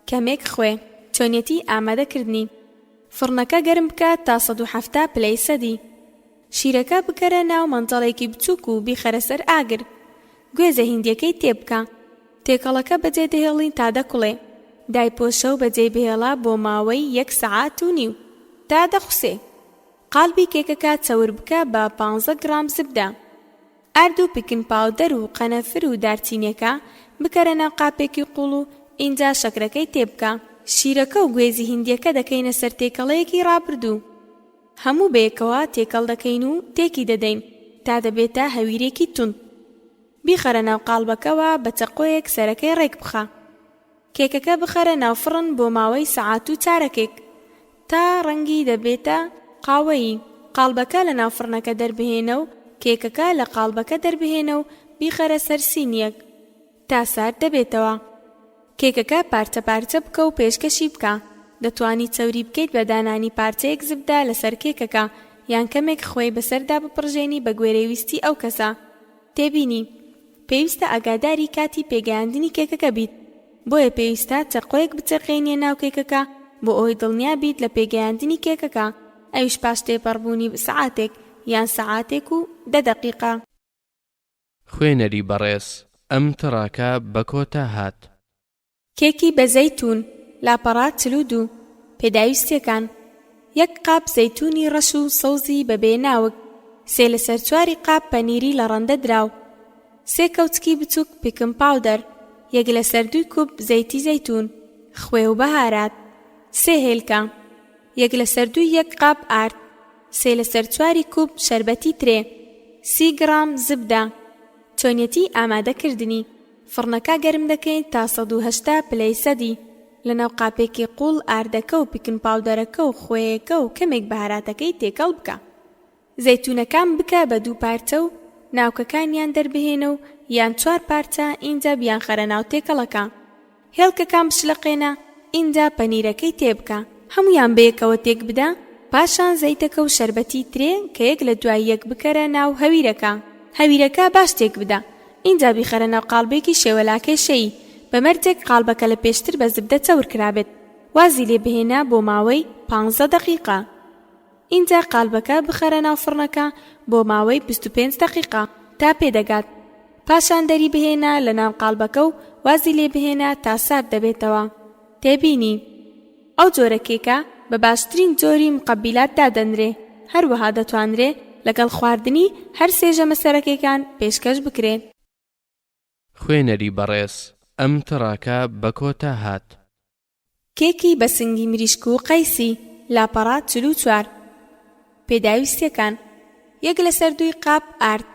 S1: کەمێک خوێ. چۆنیەتی ئامادەکردنی، فڕنەکە گەرم بکە تا 170 پلەی سەدی. شیرەکە بکەرە ناو مەنجەڵێکی بچووک و بیخەرە سەر ئاگر. گوێزە هیندیەکەی تێبکە. تێکەڵەکە بەجێ دەهێڵین تا دەکوڵێ. دایپۆشە و بەجێی بهێڵە بۆ ماوەی یەک سەعات و نیو. تا دەخوسێ. قاڵبی کێکەکە چەور بکە بە پانزە گڕام زبدە. ئارد و baking powder و قەنەفر و دارچینەکە. بکەرە ناو قاپێکی قوڵ و ئینجا شەکرەکەی تێبکە. شیرەکە و گوێزی هیندیەکە دەکەینە سەر تێکەڵەیەکی ڕابردوو. هەموو بەیەکەوە تێکەڵ دەکەین و تێکی دەدەین تا دەبێتە هەویرێکی توند. بیخەرە ناو قاڵبەکەوە بە چەقۆیەک سەرەکەی ڕێک بخە. کێکەکە بخەرە ناو فڕن بۆ ماوەی سەعات و چارەکێک تا ڕەنگی دەبێتە قاوەیی. قاڵبەکە لە ناو فڕنەکە دەربهێنە و کێکەکە لە قاڵبەکە دەربهێنە و بیخەرە سەر سینییەک تا سارد دەبێتەوە. کێکەکە پارچە پارچە بکە و پێشکەشی بکە. دەتوانی چەوری بکەیت بە دانانی پارچەیەک زبدە لەسەر کێکەکە یان کەمێک خوێی بەسەردا بپڕژێنی بەگوێرەی ویستی ئەو کەسە. تێبینی، پێویستە ئاگاداری کاتی پێگەیاندنی کێکەکە بیت، بۆیە پێویستە چەقۆیەک بچەقێنیە ناو کێکەکە بۆ ئەوەی دڵنیا بیت لە پێگەیاندنی کێکەکە، ئەویش پاش تێپەڕبوونی سەعاتێک یان سەعاتێک و دە دەقیقە.
S2: خوێنەری بەڕێز ئەم تڕاکە بە کۆتا هات.
S1: کێکی بە زەیتوون، لاپەڕە 42، پێداویستیەکان، یەک قاپ زەیتوونی ڕەش و سەوزی بەبێ ناوک، سێ لەسەر چواری قاپ پەنیری لە ڕەندە دراو، سێ کەوچکی بچووک baking powder، یەک لەسەر دووی کوپ زەیتی زەیتوون، خوێ و بەهارات، سێ هێلکە، یەک لەسەر دووی یەک قاپ ئارد، سێ لەسەر چواری کوپ شەربەتی ترێ، سی گڕام زبدە. چۆنیەتی ئامادەکردنی، فڕنەکە گەرم دەکەین تا 180 پلەی سەدی، لەناو قاپێکی قوڵ ئاردەکە و baking powder ەکە و خوێیەکە و کەمێک بەهاراتەکەی تێکەڵ بکە. زەیتونەکان بکە بە دوو پارچە و ناوکەکانیان دەربهێنە و یان چوار پارچە ئینجا بیانخەرە ناو تێکەڵەکە. هێلکەکان بشلەقێنە ئینجا پەنیرەکەی تێبکە هەموویان بەیەکەوە تێکبدە پاشان زەیتەکە و شەربەتی ترێ کە یەک لە دوای یەک بکەرە ناو هەویرەکە هەویرەکە باش تێکبدە ئینجا بیخەرە ناو قاڵبێکی شێوە لاکێشەیی بە مەرجێک قاڵبەکە لە پێشتر بە زبدە چەور کرابێت وازی لێ بهێنە بۆ ماوەی پانزە دەقیقە. ئینجا قالبەکە بخەرە ناو فڕنەکە بۆ ماوەی 25 دەقیقە تا پێدەگات پاشان دەری بهێنە لە ناو قالبەکە و وازی لێ بهێنە تا سارد دەبێتەوە. تێبینی، ئەو جۆرە کێکە بە باشترین جۆری مقەبیلات دادەنرێ هەروەها دەتوانرێ لەگەڵ خواردنی هەر سێ ژەمە سەرەکێکان پێشکەش بکرێ.
S2: خوێنەری بەڕێز ئەم تڕاکە بە کۆتا هات.
S1: کێکی بە سنگی مریشک و قەیسی، لاپەڕە 44. پێداویستیەکان، یەک لەسەر دووی قاپ ئارد،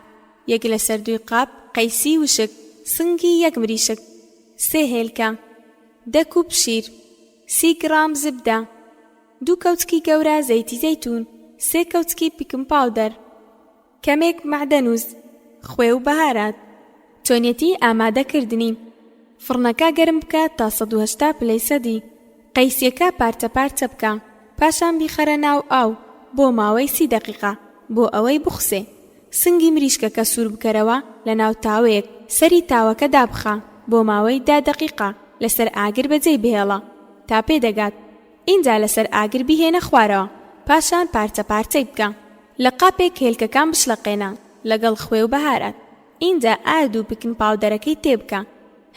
S1: یەک لەسەر دووی قاپ قەیسی وشک، سنگی یەک مریشک، سێ هێلکە، دە کوپ شیر، سی گڕام زبدە، دوو کەوچکی گەورە زەیتی زەیتوون، سێ کەوچکی baking powder. کەمێک مەعدەنوس، خوێ و بەهارات. چۆنیەتی ئامادەکردنی، فڕنەکە گەرم بکە تا 180 پلەی سەدی، قەیسیەکە پارچە پارچە بکە، پاشان بیخەرە ناو ئاو بۆ ماوەی سی دەقیقە بۆ ئەوەی بخوسێ. سنگی مریشکەکە سوور بکەرەوە لەناو تاوەیەک، سەری تاوەکە دابخە بۆ ماوەی دە دەقیقە لەسەر ئاگر بەجێی بهێڵە تا پێدەگات. ئینجا لەسەر ئاگر بیهێنە خوارەوە، پاشان پارچە پارچەی بکە. لە قاپێک هێلکەکان بشڵەقێنە لەگەڵ خوێ و بەهارات، ئینجا ئارد و baking powder ەکەی تێبکە.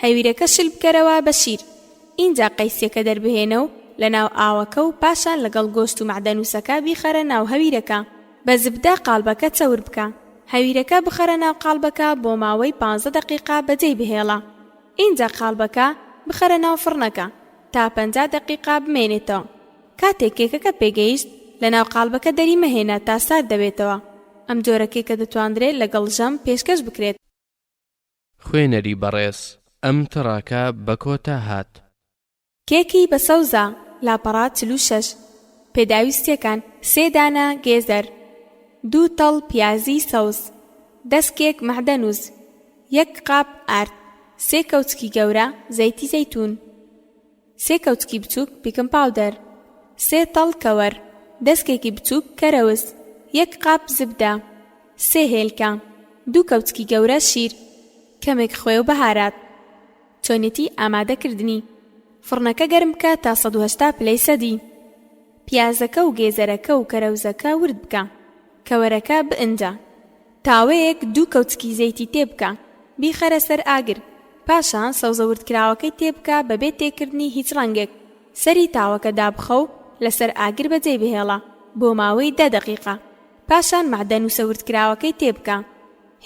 S1: هەویرەکە شل بکەرەوە بە شیر، ئینجا قەیسیەکە دەربهێنە و لەناو ئاوەکە و پاشان لەگەڵ گۆشت و مەعدەنوسەکە بیخەرە ناو هەویرەکە. بە زبدە قاڵبەکە چەور بکە. هەویرەکە بخەرە ناو قاڵبەکە بۆ ماوەی پانزە دەقیقە بەجێی بهێڵە. ئینجا قاڵبەکە بخەرە ناو فڕنەکە. تا 50 دەقیقە بمێنێتەوە. کاتێک کێکەکە پێگەیشت، لەناو قاڵبەکە دەری مەهێنە تا سارد دەبێتەوە. ئەم جۆرە کێکە دەتواندرێت لەگەڵ ژەم پێشکەش بکرێت.
S2: خوێنەری بەڕێز ئەم تڕاکە بە کۆتا هات.
S1: کێکی بە سەوزە، لاپەڕە 46. پێداویستیەکان، سێ دانە گێزەر، دوو تەڵ پیازی سەوز، دەسکێک مەعدەنوس، یەک قاپ ئارد، سێ کەوچکی گەورە زەیتی زەیتوون، سێ کەوچکی بچووک baking powder، سێ تەڵ کەوەر، دەسکێکی بچووک کەرەوز، یەک قاپ زبدە، سێ هێلکە، دوو کەوچکی گەورە شیر، کەمێک خوێ و بەهارات. چۆنیەتی ئامادەکردنی، فڕنەکە گەرم بکە تا 180 پلەی سەدی. پیازەکە و گێزەرەکە و کەرەوزەکە ورد بکە. کەوەرەکە بئنجە. تاوەیەک دوو کەوچکی زەیتی تێبکە، بیخەرە سەر ئاگر، پاشان سەوزە وردکراوەکەی تێبکە بەبێ تێکردنی هیچ ڕەنگێک، سەری تاوەکە دابخە و لەسەر ئاگر بەجێی بهێڵە بۆ ماوەی دە دەقیقە، پاشان مەعدەنوسە وردکراوەکەی تێبکە.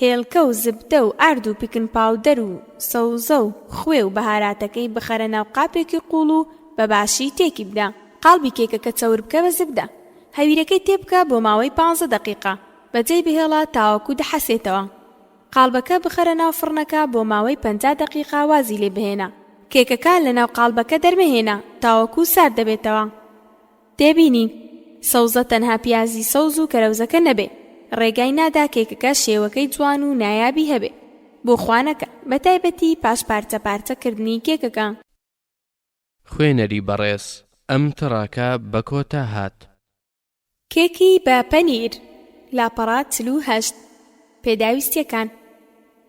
S1: هێلکە و زبدە و ئارد و پیکن پاودەر و سەوزە و خوێ و بەهاراتەکەی بخەرە ناو قاپێکی قوڵ و بە باشی تێکی بدە. قاڵبی کێکەکە چەور بکە بە زبدە. هەویرەکەی تێبکە بۆ ماوەی پانزە دەقیقە بەجێی بهێڵە تاوەکو دەحەسێتەوە. قاڵبەکە بخەرە ناو فڕنەکە بۆ ماوەی 50 دەقیقە وازی لێ بهێنە. کێکەکە لەناو قاڵبەکە دەرمەهێنە تاوەکو سارد دەبێتەوە. تێبینی، سەوزە تەنها پیازی سەوز و کەرەوزەکە نەبێ، ڕێگای نادا کێکەکە شێوەکەی جوان و نایابی هەبێ بۆ خوانەکە، بەتایبەتی پاش پارچە پارچە کردنی کێکەکە.
S2: خوێنەری بەڕێز ئەم تڕاکە بە کۆتا هات.
S1: کێکی بە پەنیر، لاپەڕە 48. پێداویستیەکان،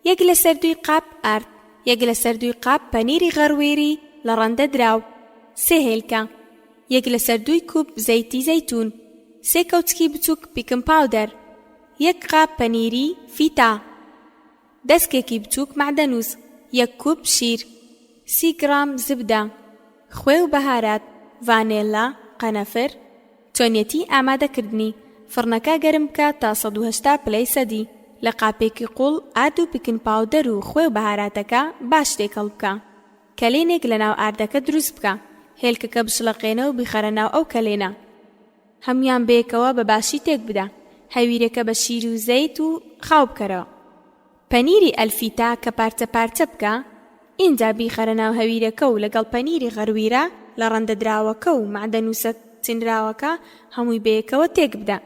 S1: یەک لەسەر دووی قاپ ئارد، یەک لەسەر دووی قاپ پەنیری غەڕوێری لە ڕەندە دراو، سێ هێلکە، یەک لەسەر دووی کوپ زەیتی زەیتوون، سێ کەوچکی بچووک پیکن پاودەر، یەک قاپ پەنیری فیتا، دەسکێکی بچووک مەعدەنووس، یەک کوپ شیر، سی گڕام زبدە، خوێ و بەهارات، ڤانێلا، قەنەفر. چۆنیەتی ئامادەکردنی، فڕنەکە گەرم بکە تا 180 پلەی سەدی، لە قاپێکی قوڵ ئارد و پیکن پاودەر و خوێ و بەهاراتەکە باش تێکەڵ بکە. کەلێنێک لەناو ئاردەکە دروست بکە، هێلکەکە بشڵەقێنە و بیخەرە ناو ئەو کەلێنە. هەموویان بەیەکەوە بە باشی تێک بدە. هەویرەکە بە شیر و زەیت و خاو بکەرەوە. پەنیری ئەلفیتا کە پارچە پارچە بکە، ئینجا بیخەرە ناو هەویرەکە و لەگەڵ پەنیری غەرویرە لە ڕەندە دراوەکە و مەعدەنوسە چنراوەکە هەمووی بەیەکەوە تێک بدە.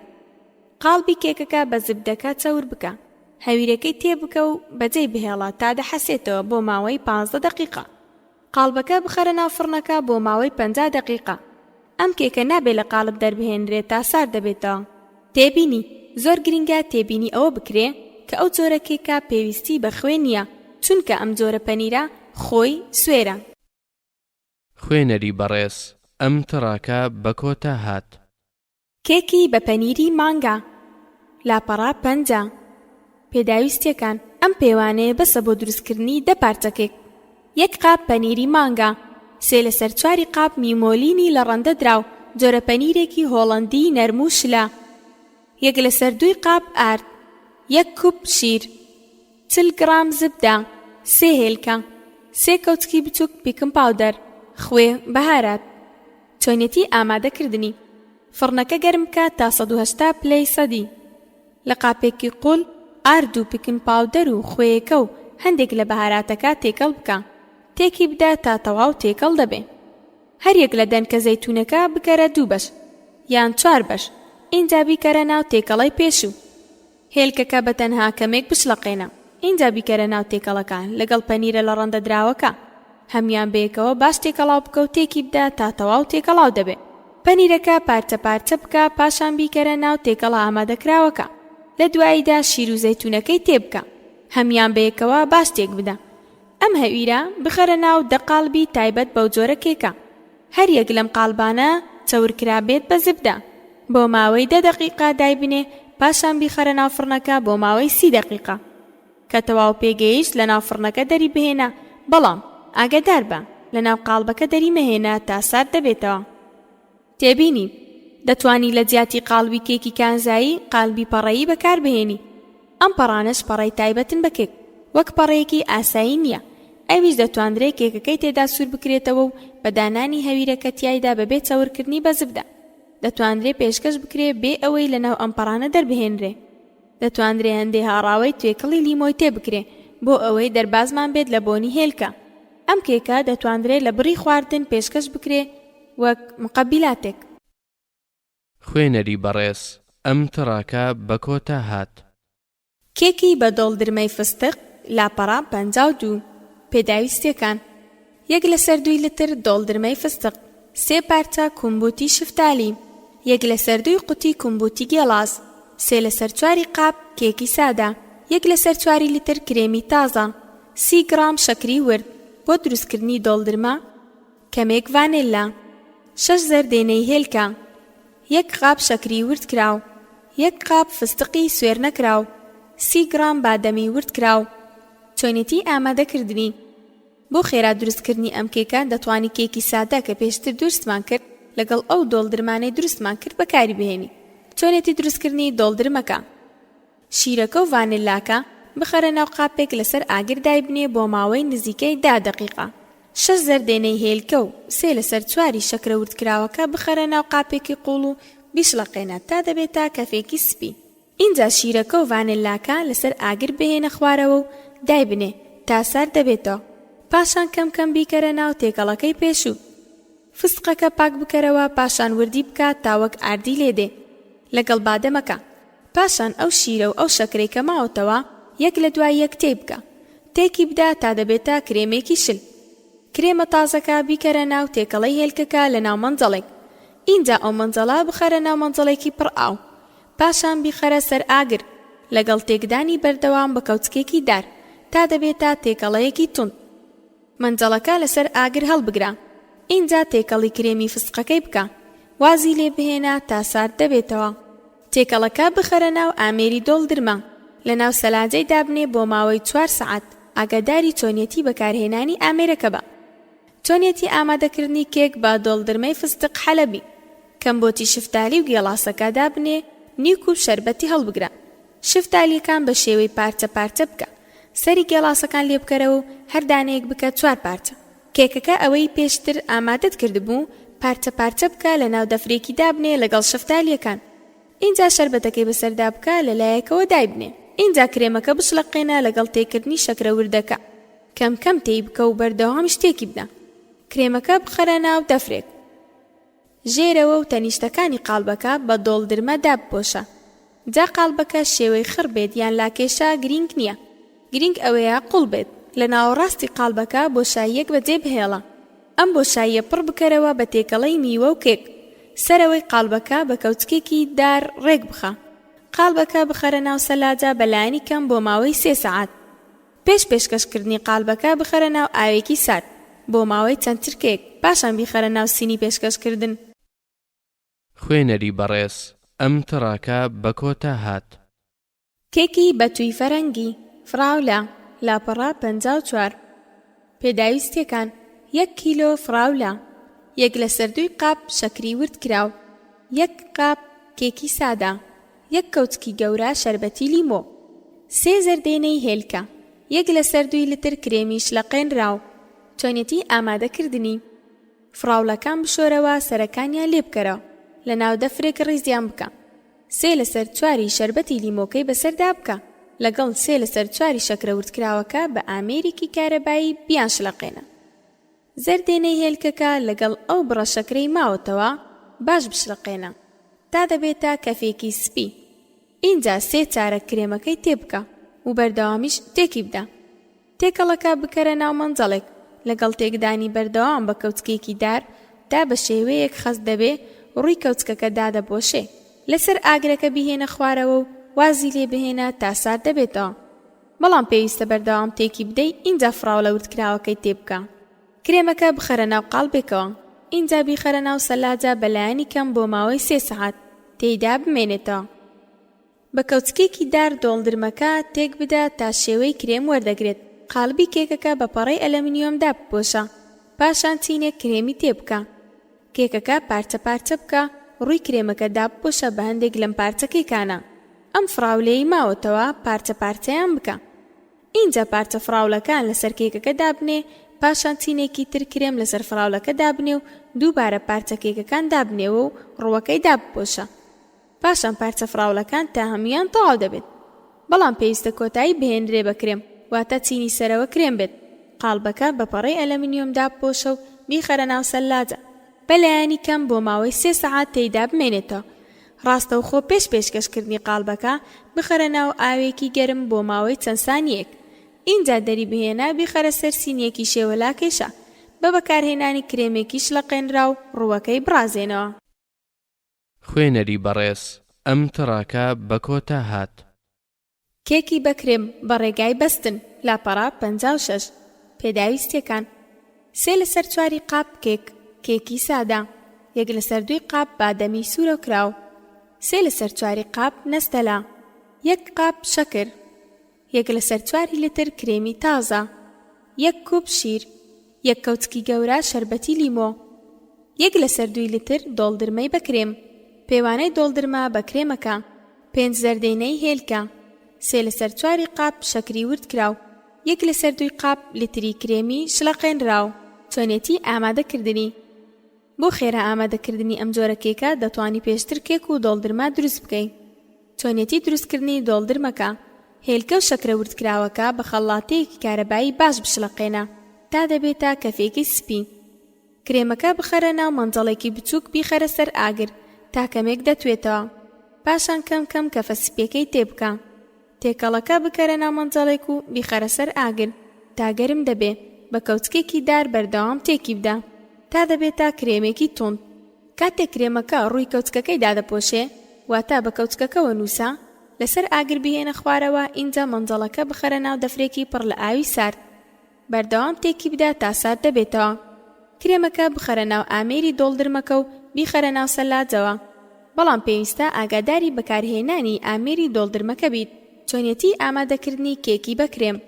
S1: قاڵبی کێکەکە بە زبدەکە چەور بکە. هەویرەکەی تێ بکە و بەجێی بهێڵە تا دەحەسێتەوە بۆ ماوەی 15 دەقیقە. قاڵبەکە بخەرە ناو فڕنەکە بۆ ماوەی 50 دەقیقە. ئەم کێکە نابێ لە قاڵب دەربهێنرێت تا سارد دەبێتەوە. تێبینی، زۆر گرینگە تێبینی ئەوە بکرێ کە ئەو جۆرە کێکە پێویستی بە خوێ نییە چونکە ئەم جۆرە پەنیرە خۆی سوێرە.
S2: خوێنەری بەڕێز ئەم تڕاکە بە کۆتا هات.
S1: کێکی بە پەنیری مانگا، لاپەڕە 50. پێداویستیەکان، ئەم پێوانەیە بەسە بۆ دروستکردنی دە پارچە کێک. یەک قاپ پەنیری مانگا، سێ لەسەر چواری قاپ میمۆلینی لە ڕەندە دراو، جۆرە پەنیرێکی هۆڵەندی نەرم و شلە، یەک لەسەر دووی قاپ ئارد، یەک کوپ شیر، 40 گڕام زبدە، سێ هێلکە، سێ کەوچکی بچووک پیکن پاودەر، خوێ، بەهارات. چۆنیەتی ئامادەکردنی، فڕنەکە گەرم بکە تا 180 پلەی سەدی. لە قاپێکی قوڵ ئارد و پیکن پاودەر و خوێیەکە و هەندێک لە بەهاراتەکە تێکەڵ بکە، تێکی بدە تا تەواو تێکەڵ دەبێ. هەر یەک لە دەنکە زەیتوونەکە بکەرە دوو بەش یان چوار بەش، ئینجا بیکەرە ناو تێکەڵەی پێشوو. هێلکەکە بە تەنها کەمێک بشڵەقێنە، ئینجا بیکەرە ناو تێکەڵەکە لەگەڵ پەنیرە لە ڕەندە دراوەکە. هەموویان بەیەکەوە باش تێکەڵاو بکە و تێکی بدە تا تەواو تێکەڵاو دەبێ. پەنیرەکە پارچە پارچە بکە پاشان بیکەرە ناو تێکەڵە ئامادەکراوەکە. لە دواییدا شیر و زەیتونەکەی تێبکە. هەموویان بەیەکەوە باش تێک بدە. ئەم هەویرە بخەرە ناو دە قاڵبی تایبەت بەو جۆرە کێکە. هەر یەک لەم قاڵبانە چەورکرابێت بە زبدە. بۆ ماوەی دە دەقیقە دایبنێ پاشان بیخەرە ناو فڕنەکە بۆ ماوەی 30 دەقیقە. کە تەواو پێگەیشت لەناو فڕنەکە دەری بهێنە بەڵام ئاگەداربە لەناو قاڵبەکە دەری مەهێنە تا سارد دەبێتەوە. تێبینی، دەتوانی لە جیاتی قاڵبی کێکی کانزایی قالبی پەڕەیی بەکاربهێنی، ئەم پەڕانەش پەڕەی تایبەتن بە کێک وەک پەڕەیەکی ئاسایی نییە، ئەویش دەتواندرێ کێکەکەی تێدا سوور بکرێتەوە و بە دانانی هەویرەکە تیایدا بەبێ چەورکردنی بە زبدە دەتواندرێ پێشکەش بکرێ بێ ئەوەی لەناو ئەم پەڕانە دەربهێنرێ. دەتواندرێ هەندێ هاڕاوەی توێکڵی لیمۆی تێ بکرێ بۆ ئەوەی دەربازمان بێت لە بۆنی هێلکە. ئەم کێکە دەتواندرێ لە بڕی خواردن پێشکەش بکرێ وەک مقەبیلاتێک.
S2: خوێنەری بەڕێز ئەم تڕاکە بە کۆتا هات.
S1: کێکی بە دۆڵدرمەی فستق، لاپەڕە 52. پێداویستیەکان، یەک لەسەر دووی لتر دۆڵدرمەی فستق، سێ پارچە کومبوتی شفتالی، یەک لەسەر دووی قوتی کومبوتی گێلاس، سێ لەسەر چواری قاپ کێکی سادە، یەک لەسەر چواری لتر کرێمی تازە، سی گڕام شەکری ورد، بۆ دروستکردنی دۆڵدرمە کەمێک ڤانێللا، شەش زەردێنەی هێلکە، یەک قاپ شەکری وردکراو، یەک قاپ فستقی سوێرنەکراو، سی گڕام بادەمی وردکراو. چۆنێتی ئامادەکردنی، بۆ خێرا دروستکردنی ئەم کێکە دەتوانی کێکی سادە کە پێشتر دورستمان کرد لەگەڵ ئەو دۆڵدرمانەی دروستمان کرد بەکاری بهێنی. چۆنێتی دروستکردنی دۆڵدرمەکە، شیرەکە و ڤانێلاکە بخەرە ناو قاپێک لەسەر ئاگر دایبنێ بۆ ماوەی نزیکەی دە دەقیقە. شەش زەردێنەی هێلکە و سێ لەسەر چواری شەکرە وردکراوەکە بخەرە ناو قاپێکی قوڵ و بیشڵەقێنە تا دەبێتە کەفێکی سپی. ئینجا شیرەکە و ڤانێللاکە لەسەر ئاگر بهێنە خوارەوە و دایبنێ تا سارد دەبێتەوە. پاشان کەم کەم بیکەرە ناو تێکەڵەکەی پێشوو. فستقەکە پاک بکەرەوە پاشان وردی بکە تا وەک ئاردی لێ دێ لەگەڵ بادەمەکە. پاشان ئەو شیرە و ئەو شەکرەی کە ماوەتەوە یەک لە دوای یەک تێی بکە. تێکی بدە تا دەبێتە کرێمێکی شل. کرێمە تازەکە بیکەرە ناو تێکەڵەی هێلکەکە لە ناو مەنجەڵێک. ئینجا ئەو مەنجەڵە بخەرە ناو مەنجەڵێکی پڕ ئاو. پاشان بیخەرە سەر ئاگر لەگەڵ تێکدانی بەردەوام بە کەوچکێکی دار تا دەبێتە تێکەڵەیەکی توند. مەنجەڵەکە لەسەر ئاگر هەڵبگرە ئینجا تێکەڵی کرێمی فستقەکەی بکە وازی لێ بهێنە تا سارد دەبێتەوە. تێکەڵەکە بخەرە ناو ئامێری دۆڵدرمە لەناو سەلاجەی دابنێ بۆ ماوەی چوار سەعات ئاگاداری چۆنیەتی بەکارهێنانی ئامێرەکە بە. چۆنیەتی ئامادەکردنی کێک بە دۆڵدرمەی فستق حەلەبی، کەمبۆتی شفتالی و گێڵاسەکە دابنێ نیو کوپ شەربەتی هەڵبگرە شفتالیەکان بە شێوەی پارچە پارچە بکە سەری گێڵاسەکان لێبکەرەوە و هەر دانەیەک بکە چوار پارچە کێکەکە ئەوەی پێشتر ئامادەت کردبوو پارچە پارچە بکە لەناو دەفرێکی دابنێ لەگەڵ شفتالیەکان ئینجا شەربەتەکەی بەسەردا بکە لەلایەکەوە دایبنێ ئینجا کرێمەکە بشڵەقێنە لەگەڵ تێکردنی شەکرە وردەکە کەم کەم تێی بکە و بەردەوامیش تێکی بدە کرێمەکە بخەرە ناو دەفرێک ژێرەوە و تەنیشتەکانی قاڵبەکە بە دۆڵدرمە دابپۆشە جا قاڵبەکە شێوەی خڕ بێت یان لاکێشە گرینگ نییە گرینگ ئەوەیە قوڵ بێت لە ناوەڕاستی قاڵبەکە بۆشاییەک بەجێ بهێڵە ئەم بۆشاییە پڕ بکەرەوە بە تێکەڵەی میوە و کێک سەرەوەی قاڵبەکە بە کەوچکێکی دار ڕێک بخە قاڵبەکە بخەرە ناو سەلاجە بە لایەنی کەم بۆ ماوەی سێ سەعات پێش پێشکەشکردنی قالبەکە بخەرە ناو ئاوێکی سارد بۆ ماوەی چەند چرکەیەک، پاشان بیخەرە ناو سینی پێشکەشکردن.
S2: خوێنەری بەڕێز ئەم تڕاکە بە کۆتا هات.
S1: کێکی بە تووی فەرەنگی، فراولە، لاپەڕە 54. پێداویستیەکان، یەک کیلۆ فراولە، یەک لەسەر دووی قاپ شەکری وردکراو، یەک قاپ کێکی سادە، یەک کەوچکی گەورە شەربەتی لیمۆ. سێ زەردێنەی هێلکە. یەک لەسەر دووی لتر کرێمی شلەقێنراو. چۆنیەتی ئامادەکردنی، فڕاوڵەکان بشۆرەوە سەرەکانیان لێ بکەرەوە لەناو دەفرێک ڕیزیان بکە. سێ لەسەر چواری شەربەتی لیمۆکەی بەسەردا بکە لەگەڵ سێ لەسەر چواری شەکرە وردکراوەکە بە ئامێرێکی کارەبایی بیانشلەقێنە. زەردێنەی هێلکەکە لەگەڵ ئەو بڕە شەکرەی ماوەتەوە باش بشلەقێنە تا دەبێتە کەفێکی سپی ئینجا سێ چارەک کرێمەکەی تێبکە و بەردەوامیش تێکی بدە تێکەڵەکە بکەرە ناو مەنجەڵێک لەگەڵ تێکدانی بەردەوام بە کەوچکێکی دار تا بە شێوەیەک خەست دەبێ ڕووی کەوچکەکە دادەپۆشێ لەسەر ئاگرەکە بیهێنە خوارەوە و وازی لێ بهێنە تا سارد دەبێتەوە. بەڵام پێویستە بەردەوام تێکی بدەی ئینجا فڕاولە وردکراوەکەی تێبکە. کرێمەکە بخەرە ناو قاڵبێکەوە ئینجا بیخەرە ناو سەلاجە بە لایەنی کەم بۆ ماوەی سێ سەعات تێیدا بمێنێتەوە. بە کەوچکێکی دار دۆڵدرمەکە تێک بدە تا شێوەی کرێم وەردەگرێت. قاڵبی کێکەکە بە پەڕەی ئەلەمنیۆم دابپۆشە پاشان چینێک کرێمی تێبکە. کێکەکە پارچە پارچە بکە، ڕووی کرێمەکە دابپۆشە بە هەندێک لەم پارچە کێکانە. ئەم فڕاولەیەی ماوەتەوە پارچە پارچەیان بکە. ئینجا پارچە فڕاولەکان لەسەر کێکەکە دابنێ، پاشان چینێکی تر کرێم لەسەر فڕاولەکە دابنێ و دووبارە پارچە کێکەکان دابنێوە و ڕووەکەی دابپۆشە. پاشان پارچە فڕاولەکان تا هەموویان تەواو دەبێت. بەڵام پێویستە کۆتایی بهێنرێ بە کرێم، واتە چینی سەرەوە کرێم بێت. قاڵبەکە بە پەڕەی ئەلەمنیۆم دابپۆشە و بیخەرە ناو سەلاجە. بە لایەنی کەم بۆ ماوەی سێ سەعات تێیدا بمێنێتەوە. ڕاستەوخۆ پێش پێشکەشکردنی قاڵبەکە، بخەرە ناو ئاوێکی گەرم بۆ ماوەی چەند سانییەک. ئینجا دەریبهێنە بیخەرە سەر سینییەکی شێوە لاکێشە. بە بەکارهێنانی کرێمێکی شڵەقێنراو ڕووەکەی بڕازێنەوە.
S2: خوێنەری بەڕێز ئەم تڕاکە بە کۆتا هات.
S1: کێکی بە کرێم بە ڕێگای بەستن، لاپەڕە 56. پێداویستیەکان، سێ لەسەر چواری قاپ کێک، کێکی سادە، یەک لەسەر دووی قاپ بادەمی سوورەوکراو، سێ لەسەر چواری قاپ نەستەلە، یەک قاپ شەکر، یەک لەسەر چواری لتر کرێمی تازە، یەک کوپ شیر، یەک کەوچکی گەورە شەربەتی لیمۆ، یەک لەسەر دووی لتر دۆڵدرمەی بە کرێم، پێوانەی دۆڵدرمە بە کرێمەکە، پێنج زەردێنەی هێلکە. سێ لەسەر چواری قاپ شەکری وردکراو، یەک لەسەر دووی قاپ لیتری کرێمی شڵەقێنراو. چۆنێتی ئامادەکردنی، بۆ خێرا ئامادەکردنی ئەم جۆرە کێکە دەتوانی پێشتر کێک و دۆڵدرمە دروست بکەی. چۆنیەتی دروستکردنی دۆڵدرمەکە، هێلکە و شەکرە وردکراوەکە بە خەڵاتەیەکی کارەبایی باش بشڵەقێنە تا دەبێتە کەفێکی سپی. کرێمەکە بخەرە ناو مەنجەڵێکی بچووک بیخەرە سەر ئاگر تا کەمێک دەتوێتەوە. پاشان کەم کەم کەفە سپیەکەی تێبکە. تێکەڵەکە بکەرە ناو مەنجەڵێک و بیخەرە سەر ئاگر تا گەرم دەبێ، بە کەوچکێکی دار بەردەوام تێکی بدە تا دەبێتە کرێمێکی توند. کاتێک کرێمەکە ڕووی کەوچکەکەی دادەپۆشێ، واتە بە کەوچکەکەوە نووسا، لەسەر ئاگر بیهێنە خوارەوە ئینجا مەنجەڵەکە بخەرە ناو دەفرێکی پڕ لە ئاوی سارد. بەردەوام تێکی بدە تا سارد دەبێتەوە. کرێمەکە بخەرە ناو ئامێری دۆڵدرمەکە و بیخەرە ناو سەلاجەوە. بەڵام پێویستە ئاگاداری بەکارهێنانی ئامێری دۆڵدرمەکە بیت. چۆنیەتی ئامادەکردنی کێکی بە کرێم.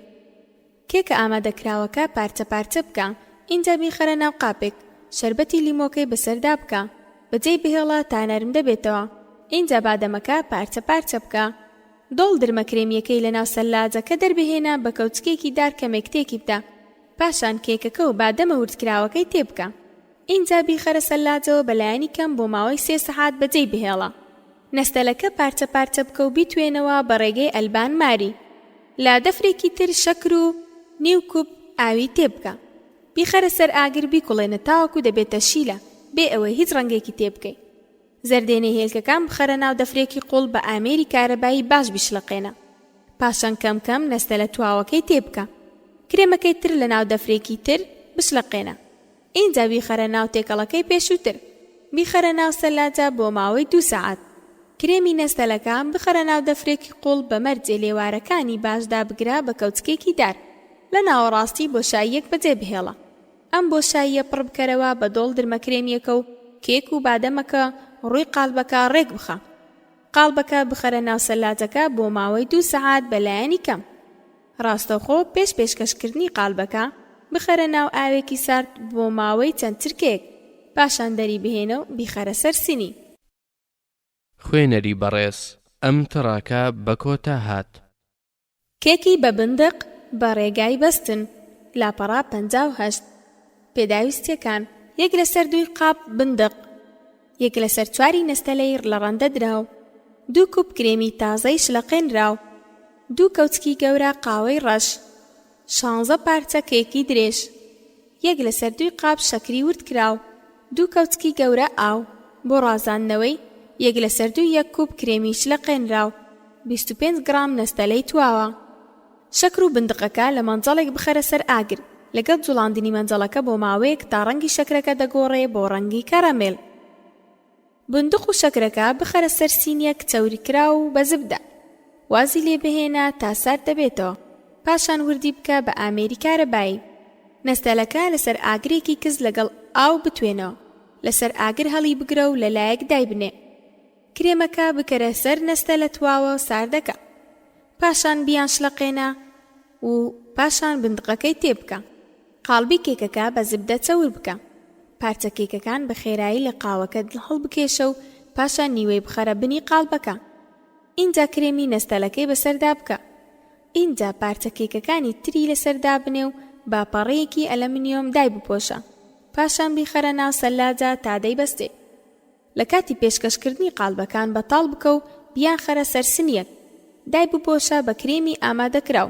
S1: کێکە ئامادەکراوەکە پارچە پارچە بکە، ئینجا بیخەرە ناو قاپێک، شەربەتی لیمۆکەی بەسەردا بکە، بەجێی بهێڵە تا نەرم دەبێتەوە، ئینجا بادەمەکە پارچە پارچە بکە. دۆڵدرمە کرێمییەکەی لەناو سەلاجەکە دەربهێنە بە کەوچکێکی دار کەمێک تێکی بدە، پاشان کێکەکە و بادەمە وردکراوەکەی تێبکە. ئینجا بیخەرە سەلاجەوە بەلایەنی کەم بۆ ماوەی سێ سەعات بەجێی بهێڵە. نەستەلەکە پارچە پارچە بکە و بیتوێنەوە بە ڕێگەی ئەلبان ماری. لە دەفرێکی تر شەکر و نیو کوپ ئاوی تێبکە. بیخەرە سەر ئاگر بیکوڵێنە تاوەکو دەبێتە شیلە بێ ئەوەی هیچ ڕەنگێکی تێبکەی. زەردێنەی هێلکەکان بخەرە ناو دەفرێکی قوڵ بە ئامێری کارەبایی باش بیشڵەقێنە. پاشان کەم کەم نەستەلە تواوەکەی تێبکە. کرێمەکەی تر لە ناو دەفرێکی تر بشڵەقێنە. ئینجا بیخەرە ناو تێکەڵەکەی پێشووتر. بیخەرە ناو سەلاجە بۆ ماوەی دوو سەعات. کرێمی نەستەلەکە بخەرە ناو دەفرێکی قوڵ بە مەرجێ لێوارەکانی باش دابگرە بە کەوچکێکی دار. لە ناوەڕاستی بۆشاییەک بەجێ بهێڵە. ئەم بۆشاییە پڕ بکەرەوە بە دۆڵدرمە کرێمییەکە و کێک و بادەمەکە ڕووی قاڵبەکە ڕێک بخە. قاڵبەکە بخەرە ناو سەلاجەکە بۆ ماوەی دوو سەعات بە لایەنی کەم. ڕاستەوخۆ پێش پێشکەشکردنی قالبەکە، بخەرە ناو ئاوێکی سارد بۆ ماوەی چەند چرکەیەک، پاشان دەریبهێنە و بیخەرە سەر سینی.
S2: خوێنەری بەڕێز ئەم تڕاکە بە کۆتا هات.
S1: کێکی بە بندق بە ڕێگای بەستن، لاپەڕە 58. پێداویستیەکان، یەک لەسەر دووی قاپ بندق، یەک لەسەر چواری نەستەلەی لە ڕەندە دراو، دوو کوپ کرێمی تازەی شلەقێنراو، دوو کەوچکی گەورە قاوەی ڕەش، شانزە پارچە کێکی درێژ، یەک لەسەر دووی قاپ شەکری وردکراو، دوو کەوچکی گەورە ئاو، بۆ ڕازاندنەوەی، یەک لەسەر دووی یەک کوپ کرێمی شلەقێنراو، 25 گڕام نەستەلەی تواوە. شەکر و بندقەکە لە مەنجەڵێک بخەرە سەر ئاگر، لەگەڵ جوڵاندنی مەنجەڵەکە بۆ ماوەیەک تا ڕەنگی شەکرەکە دەگۆڕێ بۆ ڕەنگی کەرەمێل. بندق و شەکرەکە بخەرە سەر سینیەک چەوریکراو و بە زبدە. وازی لێ بهێنە تا سارد دەبێتەوە. پاشان وردی بکە بە ئامێری کارەبایی. نەستەلەکە لەسەر ئاگرێکی کز لەگەڵ ئاو بتوێنەوە. لەسەر ئاگر هەڵیبگرە و لە لایەک دایبنێ. کرێمەکە بکەرە سەر نەستەلە تواوە ساردەکە. پاشان بیانشلەقێنە و پاشان بندقەکەی تێبکە. قاڵبی کێکەکە بە زبدە چەور بکە. پارچە کێکەکان بە خێرایی لە قاوەکە هەڵبکێشە و پاشان نیوەی بخەرە بنی قاڵبەکە. ئینجا کرێمی نەستەلەکەی بەسەردا بکە. ئینجا پارچە کێکەکانی تری لەسەر دابنێ و بە پەڕەیەکی ئەلەمنیۆم دایبپۆشە. پاشان بیخەرە ناو سەلاجە تا دەیبەستێ. لە کاتی پێشکەشکردنی قالبەکان بەتاڵ بکە و بیانخەرە سەر سنیەک. دایبپۆشە بە کرێمی ئامادەکراو،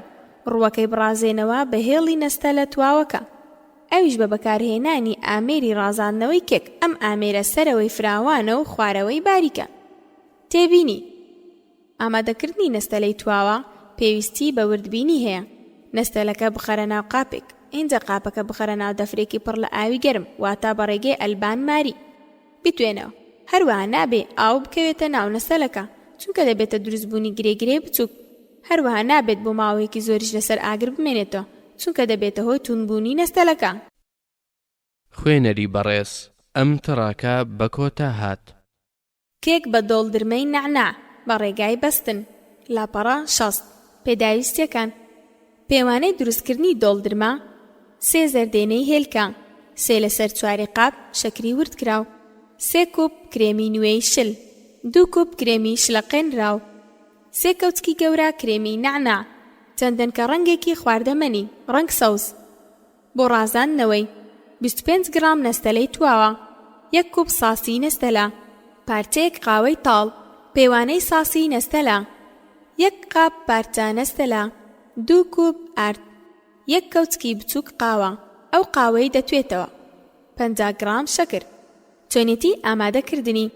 S1: ڕووەکەی بڕازێنەوە بە هێڵی نەستەلە تواوەکە. ئەویش بە بەکارهێنانی ئامێری ڕازاندنەوەی کێک، ئەم ئامێرە سەرەوەی فراوانە و خوارەوەی باریکە. تێبینی، ئامادەکردنی نەستەلەی تواوە پێویستی بە وردبینی هەیە. نەستەلەکە بخەرە ناو قاپێک، ئینجا قاپەکە بخەرە ناو دەفرێکی پڕ لە ئاوی گەرم، واتە بە ڕێگەی ئەلبان ماری. بتوێنەوە، هەروەها نابێ ئاو بکەوێتە ناو نەسەلەکە، چونکە دەبێتە دروستبوونی گرێ گرێی بچووک، هەروەها نابێت بۆ ماوەیەکی زۆریش لەسەر ئاگر بمێنێتەوە، چونکە دەبێتە هۆی توندبوونی نەستەلەکە.
S2: خوێنەری بەڕێز ئەم تڕاکە بە کۆتا هات.
S1: کێک بە دۆڵدرمەی نەعناع بە ڕێگای بەستن، لاپەڕە 60. پێداویستیەکان، پێوانەی دروستکردنی دۆڵدرمە، سێ زەردێنەی هێلکە، سێ لەسەر چواری قاپ شەکری وردکراو، سێ کوپ کرێمی نوێی شل، دوو کوپ کرێمی شلەقێنراو. سێ کەوچکی گەورە کرێمی نەعناع. چەند دەنکە ڕەنگێکی خواردەمەنی، ڕەنگ سەوز. بۆ ڕازاندنەوەی، 25 گڕام نەستەلەی تواوە، یەک کوپ ساسی نەستەلە، پارچەیەک قاوەی تاڵ، پێوانەی ساسی نەستەلە، یەک قاپ پارچە نەستەلە، دوو کوپ ئارد، یەک کەوچکی بچووک قاوە، ئەو قاوەی دەتوێتەوە، 50 گڕام شەکر. چۆنێتی ئامادە کردنی،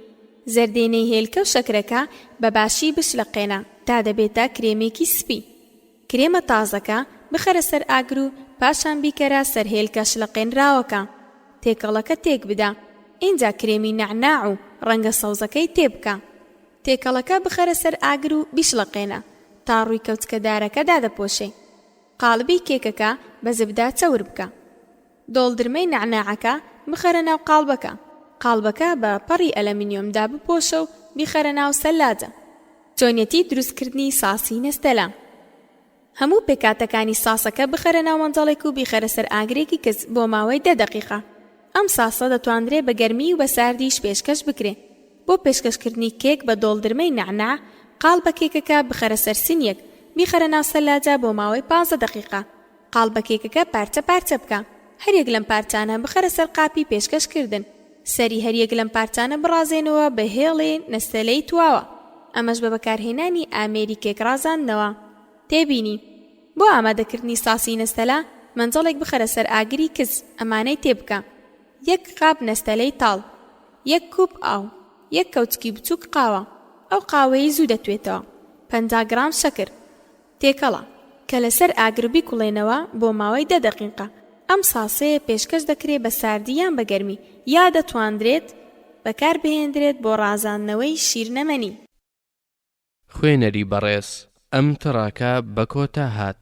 S1: زەردێنەی هێلکە و شەکرەکە بە باشی بشلەقێنە تا دەبێتە کرێمێکی سپی. کرێمە تازەکە بخەرە سەر ئاگر و پاشان بیکەرە سەر هێلکە شلەقێنراوەکە. تێکەڵەکە تێکبدە. ئینجا کرێمی نەعناع و ڕەنگە سەوزەکەی تێبکە. تێکەڵەکە بخەرە سەر ئاگر و بیشڵەقێنە تا ڕووی کەوچکە دارەکە دادەپۆشێ. قاڵبی کێکەکە بە زبدە چەور بکە. دۆڵدرمەی نەعناعەکە بخەرە ناو قاڵبەکە. قاڵبەکە بە پەڕی ئەلەمنیۆم دابپۆشە و بیخەرە ناو سەلاجە. چۆنیەتی دروستکردنی ساسی نەستەلە. هەموو پێکهاتەکانی ساسەکە بخەرە ناو مەنجەڵێک و بیخەرە سەر ئاگرێکی کز بۆ ماوەی دە دەقیقە. ئەم ساسە دەتواندرێ بە گەرمی و بە ساردیش پێشکەش بکرێ. بۆ پێشکەشکردنی کێک بە دۆڵدرمەی نەعناع، قاڵبە کێکەکە بخەرە سەر سینیەک، بیخەرە ناو سەلاجە بۆ ماوەی 15 دەقیقە. قاڵبە کێکەکە پارچە پارچە بکە. هەریەک لەم پارچانە بخەرە سەر قاپی پێشکەش کردن. سەری هەریەک لەم پارچانە بڕازێنەوە بە هێڵێ نەستەلەی تواوە. ئەمەش بە بەکارهێنانی ئامێری کێک ڕازاندنەوە. تێبینی، بۆ ئامادەکردنی ساسی نەستەلە، مەنجەڵێک بخەرە سەر ئاگری کز، ئەمانەی تێبکە. یەک قاپ نەستەلەی تاڵ. یەک کوپ ئاو. یەک کەوچکی بچووک قاوە. ئەو قاوەیەی زوو دەتوێتەوە. 50 گڕام شەکر. تێکەڵە، کە لەسەر ئاگر بیکوڵێنەوە بۆ ماوەی دە دەقیقە. ئەم ساسەیە پێشکەش دەکرێ بە ساردی یان بە گەرمی، یا دەتواندرێت بەکاربهێندرێت بۆ ڕازاندنەوەی شیرنەمەنی.
S2: خوێنەری بەڕێز ئەم تڕاکە بە کۆتا هات.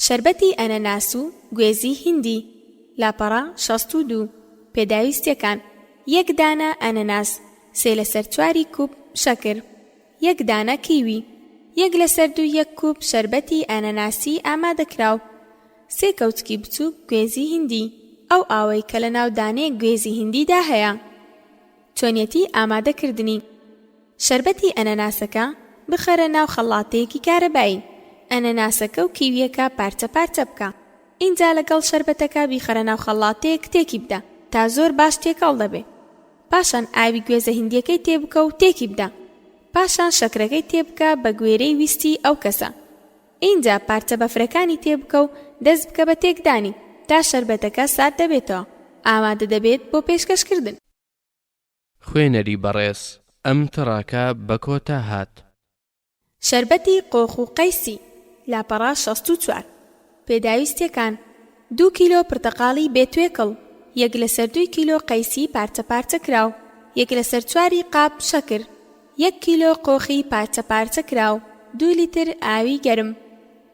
S1: شەربەتی ئەنەناس و گوێزی هیندی، لاپەڕە 62، پێداویستیەکان، یەک دانە ئەنەناس، سێ لەسەر چواری کوپ شەکر، یەک دانە کیوی، یەک لەسەر دووی یەک کوپ شەربەتی ئەنەناسی ئامادەکراو، سێ کەوچکی بچووک گوێزی هیندی، ئەو ئاوەی کە لەناو دانەیەک گوێزی هیندیدا هەیە. چۆنیەتی ئامادەکردنی، شەربەتی ئەنەناسەکە بخەرە ناو خەڵاتەیەکی کارەبایی، ئەنەناسەکە و کیویەکە پارچە پارچە بکە، ئینجا لەگەڵ شەربەتەکە بیخەرە ناو خەڵاتەیەک تێکی بدە تا زۆر باش تێکەڵ دەبێ. پاشان ئاوی گوێزە هیندیەکەی تێبکە و تێکی بدە. پاشان شەکرەکەی تێبکە بە گوێرەی ویستی ئەو کەسە. ئینجا پارچە بەفرەکانی تێبکە و دەست بکە بە تێکدانی تا شەربەتەکە سارد دەبێتەوە ئامادە دەبێت بۆ پێشکەش کردن.
S2: خوێنەری بەڕێز ئەم تڕاکە بە کۆتا هات.
S1: شەربەتی قۆخ و قەیسی، لاپەڕە 64. پێداویستیەکان، دوو کیلۆ پرتەقاڵی بێ توێکڵ، یەک لەسەر دووی کیلۆ قەیسی پارچە پارچە کراو، یەک لەسەر چواری قاپ شەکر، یەک کیلۆ قۆخی پارچە پارچە کراو، دوو لیتر ئاوی گەرم.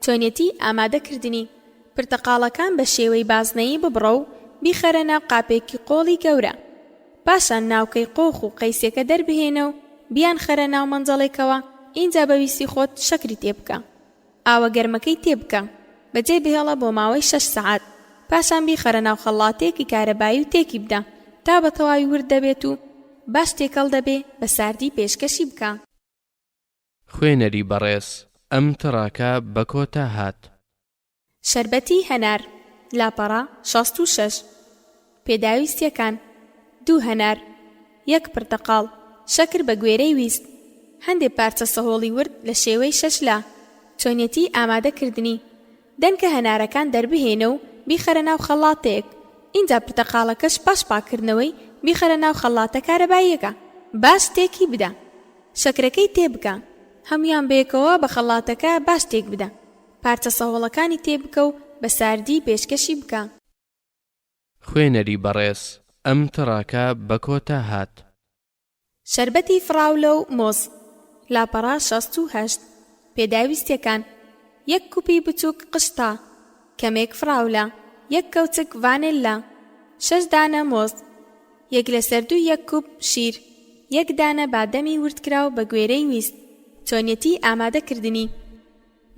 S1: چۆنیەتی ئامادە کردنی، پرتەقاڵەکان بە شێوەی بازنەیی ببڕە و بیخەرە ناو قاپێکی قۆڵی گەورە. پاشان ناوکەی قۆخ و قەیسیەکە دەربهێنە و بیانخەرە ناو مەنجەڵێکەوە، ئینجا بە ویستی خۆت شەکری تێبکە. ئاوە گەرمەکەی تێبکە. بەجێی بهێڵە بۆ ماوەی شەش سەعات. پاشان بیخەرە ناو خەڵاتەیەکی کارەبایی و تێکی بدە تا بە تەواوی ورد دەبێت و باش تێکەڵ دەبێ، بە ساردی پێشکەشی بکە.
S2: خوێنەری بەڕێز ئەم تڕاکە بە کۆتا هات.
S1: شەربەتی هەنار، لاپەڕە 66. پێداویستیەکان، دوو هەنار، یەک پرتەقاڵ، شەکر بە گوێرەی ویست، هەندێ پارچە سەهۆڵی ورد لە شێوەی شەش لا. چۆنیەتی ئامادە کردنی، دەنکە هەنارەکان دەربهێنە و بیخەرە ناو خەڵاتەیەک، ئینجا پرتەقاڵەکەش پاش پاککردنەوەی بیخەرە ناو خەڵاتە کارەباییەکە، باش تێکی بدە، شەکرەکەی تێبکە، هەموویان بەیەکەوە بە خەڵاتەکە باش تێکبدە. پارچە سەهۆڵەکانی تێ بکە و بە ساردی پێشکەشی بکە.
S2: خوێنەری بەڕێز ئەم تڕاکە بە کۆتا هات.
S1: شەربەتی فڕاولە و مۆز، لاپەڕە 68. پێداویستیەکان، یەک کوپی بچوک قشتە، کەمێک فڕاولە، یەک کەوچک ڤانێللا، شەش دانە مۆز، یەک لەسەر دووی یەک کوپ شیر، یەک دانە بادەمی وردکراو بە گوێرەی ویست. چۆنیەتی ئامادەکردنی،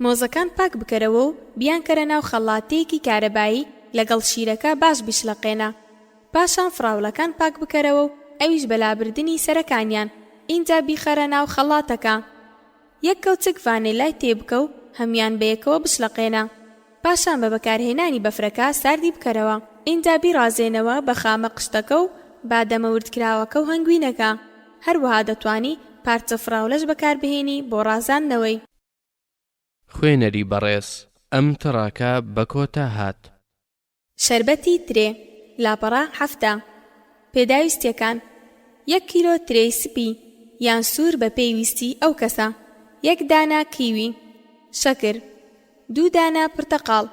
S1: مۆزەکان پاک بکەرەوە و بیانکەرە ناو خەڵاتەیەکی کارەبایی لەگەڵ شیرەکە باش بیشڵەقێنە. پاشان فڕاوڵەکان پاک بکەرەوە و ئەویش بە لابردنی سەرەکانیان، ئینجا بیخەرە ناو خەڵاتەکە. یەک کەوچک ڤانێلای تێبکە و هەموویان بەیەکەوە بشڵەقێنە. پاشان بە بەکارهێنانی بەفرەکە ساردی بکەرەوە. ئینجا بیڕازێنەوە بە خامە قشتەکە و بادەمە وردکراوەکە و هەنگوینەکە. هەروەها دەتوانی پارچە فڕاولەش بەکاربهێنی بۆ ڕازاندنەوەی.
S2: خوێنەری بەڕێز ئەم تڕاکە بە کۆتا هات.
S1: شەربەتی ترێ، لاپەڕە 70. پێداویستییەکان، یەک کیلۆ ترێی سپی یان سوور بەپێی ویستی ئەو کەسە، یەک دانە کیوی، شەکر، دوو دانە پرتەقاڵ،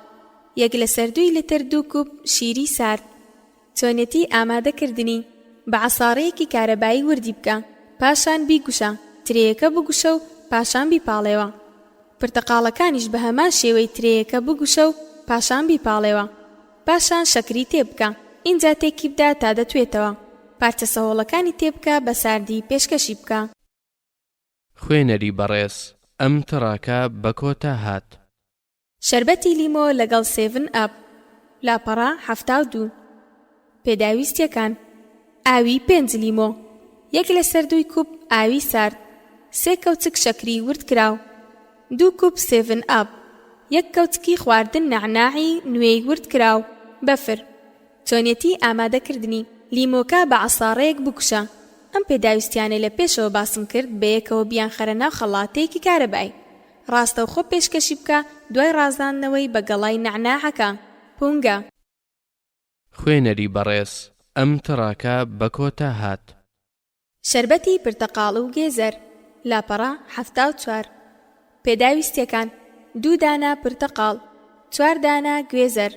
S1: یەک لەسەر دووی لتر دوو کوپ شیری سارد. چۆنیەتی ئامادەکردنی، بە عەساڕەیەکی کارەبایی وردی بکە، پاشان بیگوشە، ترێیەکە بگوشە و پاشان بیپاڵێوە. پرتەقاڵەکانیش بە هەمان شێوەی ترێیەکە بگوشە و پاشان بیپاڵێوە. پاشان شەکری تێبکە، ئینجا تێکی بدە تا دەتوێتەوە. پارچە سەهۆڵەکانی تێبکە بە ساردی پێشکەشی بکە.
S2: خوێنەری بەڕێز ئەم تڕاکە بە کۆتا هات.
S1: شەربەتی لیمۆ لەگەڵ سێڤن ئەپ، لاپەڕە 72. پێداویستیەکان، ئاوی پێنج لیمۆ، یەک لەسەر دووی کوپ ئاوی سارد، سێ کەوچک شەکری وردکراو، دوو کوپ سێڤن ئەپ، یەک کەوچکی خواردن نەعناعی نوێی وردکراو، بەفر. چۆنیەتی ئامادەکردنی، لیمۆکە بە عەساڕەیەک بکوشە، ئەم پێداویستیانەی لە پێشەوە باسم کرد بەیەکەوە بیانخەرە ناو خەڵاتەیەکی کارەبای، ڕاستەوخۆ پێشکەشی بکە دوای ڕازاندنەوەی بە گەڵای نەعناعەکە، پونگە.
S2: خوێنەری بەڕێز ئەم تڕاکە بە کۆتا هات.
S1: شەربەتی پرتەقاڵ و گێزەر، لاپەڕە 74. پێداویستیەکان، دوو دانە پرتەقاڵ، چوار دانە گوێزەر.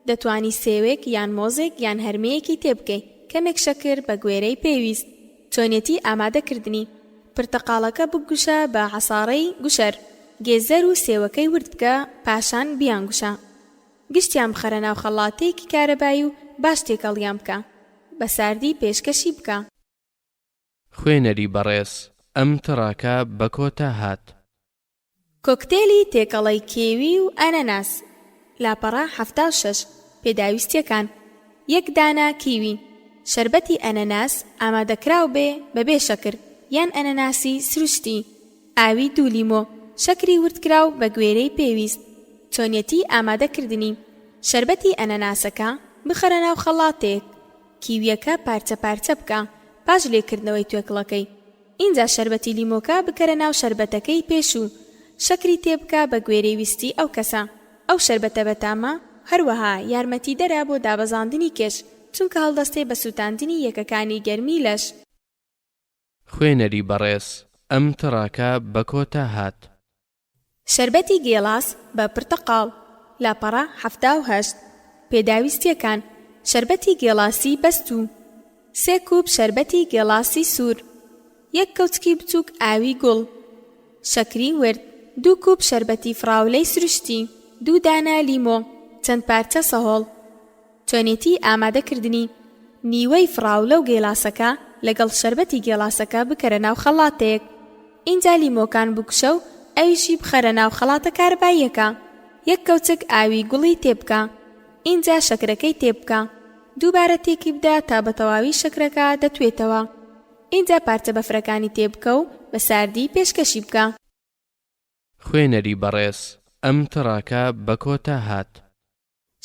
S1: دەتوانی سێوێک یان مۆزێک یان هەرمێیەکی تێبکەی، کەمێک شەکر بە گوێرەی پێویست. چۆنیەتی ئامادەکردنی، پرتەقاڵەکە بگوشە بە عەساڕەی گوشەر، گێزەر و سێوەکەی ورد بکە پاشان بیانگوشە. گشتیان بخەرە ناو خەڵاتەیەکی کارەبایی و باش تێکەڵیان بکە. بە ساردی پێشکەشی بکە.
S2: خوێنەری بەڕێز ئەم تڕاکە بە کۆتا هات.
S1: کۆکتێلی تێکەڵەی کێوی و ئەنەناس، لاپەڕە 76، پێداویستییەکان، یەک دانە کیوی، شەربەتی ئەنەناس ئامادەکراو بێ بەبێ شەکر یان ئەنەناسی سروشتی، ئاوی دوو لیمۆ، شەکری وردکراو بە گوێرەی پێویست. چۆنیەتی ئامادەکردنی، شەربەتی ئەنەناسەکە بخەرە ناو خەڵاتێک، کیویەکە پارچە پارچە بکە پاش لێکردنەوەی توێکڵەکەی، ئینجا شەربەتی لیمۆکە بکەرە ناو شەربەتەکەی پێشوو، شەکری تێبکە بە گوێرەی ویستی ئەو کەسە. ئەو شەربەتە بەتامە، هەروەها یارمەتیدەرە بۆ دابەزاندنی کێش، چونکە هەڵدەستێ بە سووتاندنی یەکەکانی گەرمی لەش.
S2: خوێنەری بەڕێز ئەم تڕاکە بە کۆتا هات.
S1: شەربەتی گێلاس بە پرتەقاڵ، لاپەڕە 78. پێداویستییەکان، شەربەتی گێلاسی بەستوو، سێ کوپ شەربەتی گێلاسی سوور، یەک کەوچکی بچووک ئاوی گوڵ، شەکری ورد، دوو کوپ شەربەتی فڕاولەی سروشتی، دوو دانە لیمۆ، چەند پارچە سەهۆڵ. چۆنێتی ئامادەکردنی، نیوەی فڕاولە و گێلاسەکە لەگەڵ شەربەتی گێلاسەکە بکەرە ناو خەڵاتێک، ئینجا لیمۆکان بکوشە و ئەویشی بخەرە ناو خەڵاتە کارەباییەکە، یەک کەوچک ئاوی گوڵی تێبکە، ئینجا شەکرەکەی تێبکە، دووبارە تێکی بدە تا بەتەواوی شەکرەکە دەتوێتەوە، ئینجا پارچە بەفرەکانی تێبکە و بە ساردی پێشکەشی بکە.
S2: خوێنەری بەڕێز ئەم تڕاکە بە کۆتا هات.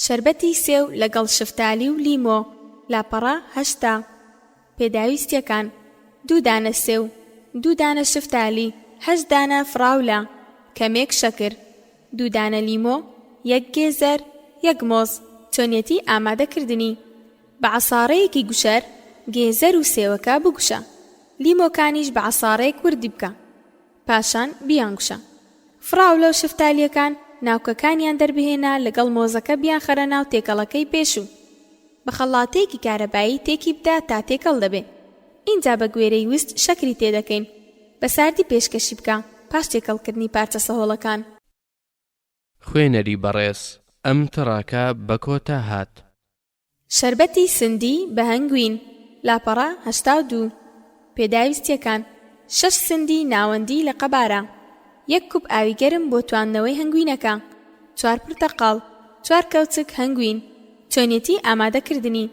S1: شەربەتی سێو لەگەڵ شفتالی و لیمۆ، لاپەڕە 80. پێداویستیەکان، دوو دانە سێو، دوو دانە شفتالی، هەشت دانە فڕاولە، کەمێک شەکر، دوو دانە لیمۆ، یەک گێزەر، یەک مۆز. چۆنیەتی ئامادەکردنی، بە عەسارەیەکی گوشەر گێزەر و سێوەکە بگوشە، لیمۆکانیش بە عەسارەیەک وردی بکە. پاشان بیانگوشە. فڕاولە و شفتالییەکان ناوکەکانیان دەربهێنە لەگەڵ مۆزەکە بیانخەرە ناو تێکەڵەکەی پێشوو. بە خەڵاتێکی کارەبایی تێکی بدە تا تێکەڵ دەبێ. ئینجا بە گوێرەی ویست شەکری تێدەکەین. بە ساردی پێشکەشی بکە پاش تێکەڵکردنی پارچە سەهۆڵەکان.
S2: خوێنەری بەڕێز ئەم تڕاکە بە کۆتا هات.
S1: شەربەتی سندی بە هەنگوین، لاپەڕە 82. پێداویستییەکان، شەش سندی ناوەندی لە قەبارە، یەک کوپ ئاوی گەرم بۆ تواندنەوەی هەنگوینەکە، چوار پرتەقاڵ، چوار کەوچک هەنگوین. چۆنیەتی ئامادەکردنی،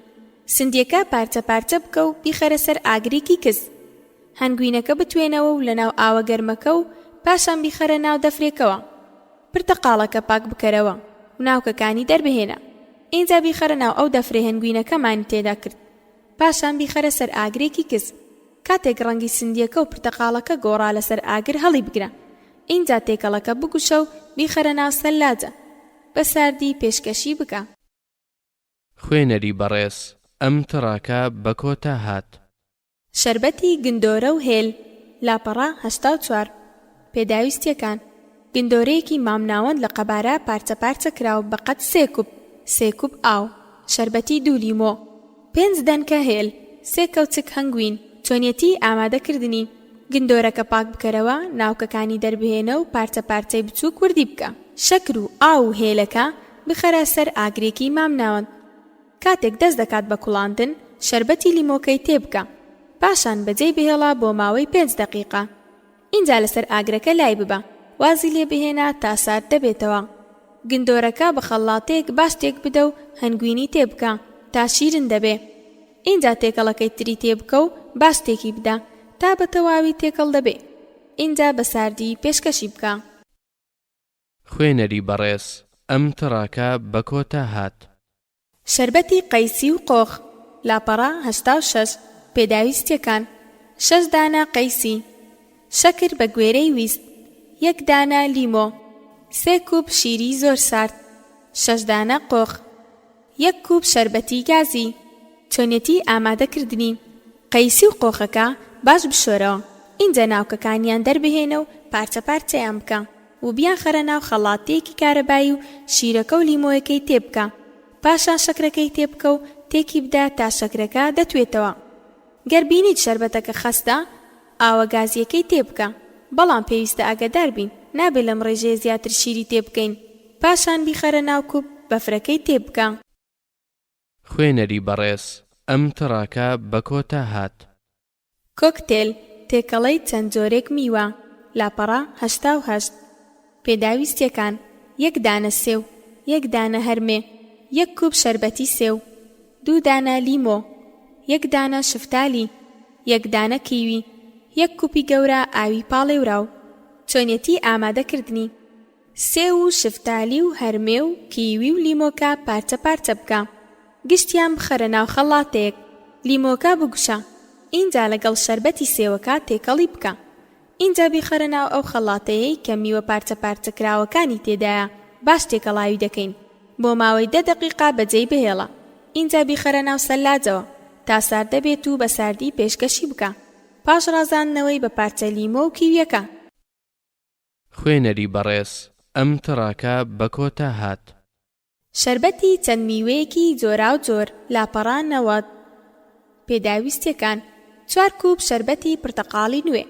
S1: سندییەکە پارچە پارچە بکە و بیخەرە سەر ئاگرێکی کز. هەنگوینەکە بتوێنەوە و لەناو ئاوە گەرمەکە و. پاشان بیخەرە ناو دەفرێکەوە. پرتەقاڵەکە پاک بکەرەوە و ناوکەکانی دەربهێنە. ئینجا بیخەرە ناو ئەو دەفرەی هەنگوینەکەمانی تێدا کرد. پاشان بیخەرە سەر ئاگرێکی کز. کاتێک ڕەنگی سندیەکە و پرتەقاڵەکە گۆڕا لەسەر ئاگر هەڵیبگرە. ئینجا تێکەڵەکە بگوشە و بیخەرە ناو سەلاجە. بە ساردی پێشکەشی بکە.
S2: خوێنەری بەڕێز ئەم تڕاکە بە کۆتا هات.
S1: شەربەتی گندۆرە و هێل، لاپەڕە 84. پێداویستییەکان، گندۆرەیەکی مامناوەند لە قەبارە پارچە پارچە کراو بە قەد سێ کوپ، سێ کوپ ئاو، شەربەتی دوو لیمۆ، پێنج دەنکە هێل، سێ کەوچک هەنگوین. چۆنیەتی ئامادەکردنی، گندۆرەکە پاک بکەرەوە، ناوکەکانی دەربهێنە و پارچە پارچەی بچووک وردی بکە. شەکر و ئاو و هێلەکە بخەرە سەر ئاگرێکی مامناوەند. کاتێک دەست دەکات بە کوڵاندن، شەربەتی لیمۆکەی تێبکە. پاشان بەجێی بهێڵە بۆ ماوەی پێنج دەقیقە. ئینجا لەسەر ئاگرەکە لای ببە، وازی لێ بهێنە تا سارد دەبێتەوە. گندۆرەکە بە خەڵاتێک باش تێک بدە و هەنگوینی تێ بکە تا شیرن دەبێ. ئینجا تێکەڵەکەی تری تێ بکە و باش تێکی بدە تا بە تەواوی تێکەڵ دەبێ. ئینجا بە ساردی پێشکەشی بکە.
S2: خوێنەری بەڕێز ئەم تڕاکە بە کۆتا هات.
S1: شەربەتی قەیسی و قۆخ، لاپەڕە 86، پێداویستیەکان، شەش دانە قەیسی، شەکر بە گوێرەی ویست، یەک دانە لیمۆ، سێ کوپ شیری زۆر سارد، شەش دانە قۆخ، یەک کوپ شەربەتی گازی. چۆنیەتی ئامادەکردنی، قەیسی و قۆخەکە باش بشۆرەوە، ئینجا ناوکەکانیان دەربهێنە و پارچە پارچەیان بکە و بیانخەرە ناو خەڵاتێکی کارەبایی و شیرەکە و لیمۆیەکەی تێبکە، پاشان شەکرەکەی تێبکە و تێکی بدە تا شەکرەکە دەتوێتەوە. گەر بینیت شەربەتەکە خەستە، ئاوە گازییەکەی تێبکە، بەڵام پێویستە ئاگادار بین نابێ لەم ڕێژەیە زیاتر شیری تێبکەین، پاشان بیخەرە ناو کوپ بەفرەکەی تێبکە.
S2: خوێنەری بەڕێز ئەم تڕاکە بە کۆتا هات.
S1: کۆکتێل، تێکەڵەی چەند جۆرێک میوە، لاپەڕە 88. پێداویستیەکان، یەک دانە سێو، یەک دانە هەرمێ، یەک کوپ شەربەتی سێو، دوو دانە لیمۆ، یەک دانە شفتالی، یەک دانە کیوی، یەک کوپی گەورە ئاوی پاڵێوراو. چۆنیەتی ئامادەکردنی، سێو و شفتالی و هەرمێ و کیوی و لیمۆکە پارچە پارچە بکە، گشتیان بخەرە ناو خەڵاتێک، لیمۆکە بگوشە، ئینجا لەگەڵ شەربەتی سێوەکە تێکەڵی بکە، ئینجا بیخەرە ناو ئەو خەڵاتەیەی کە میوە پارچە پارچە کراوەکانی تێدایە باش تێکەڵاوی دەکەین بۆ ماوەی دە دەقیقە بەجێی بهێڵە ئینجا بیخەرە ناو سەلاجەوە تا سارد دەبێت و بە ساردی پێشکەشی بکە پاش ڕازاندنەوەی بە پارچە لیمۆ و کیویەکە.
S2: خوێنەری بەڕێز ئەم تڕاکە بە کۆتا هات.
S1: شەربەتی چەند میوەیەکی جۆراو جۆر، لاپەڕە 90. پێداویستیەکان، چوار کوپ شەربەتی پرتەقاڵی نوێ،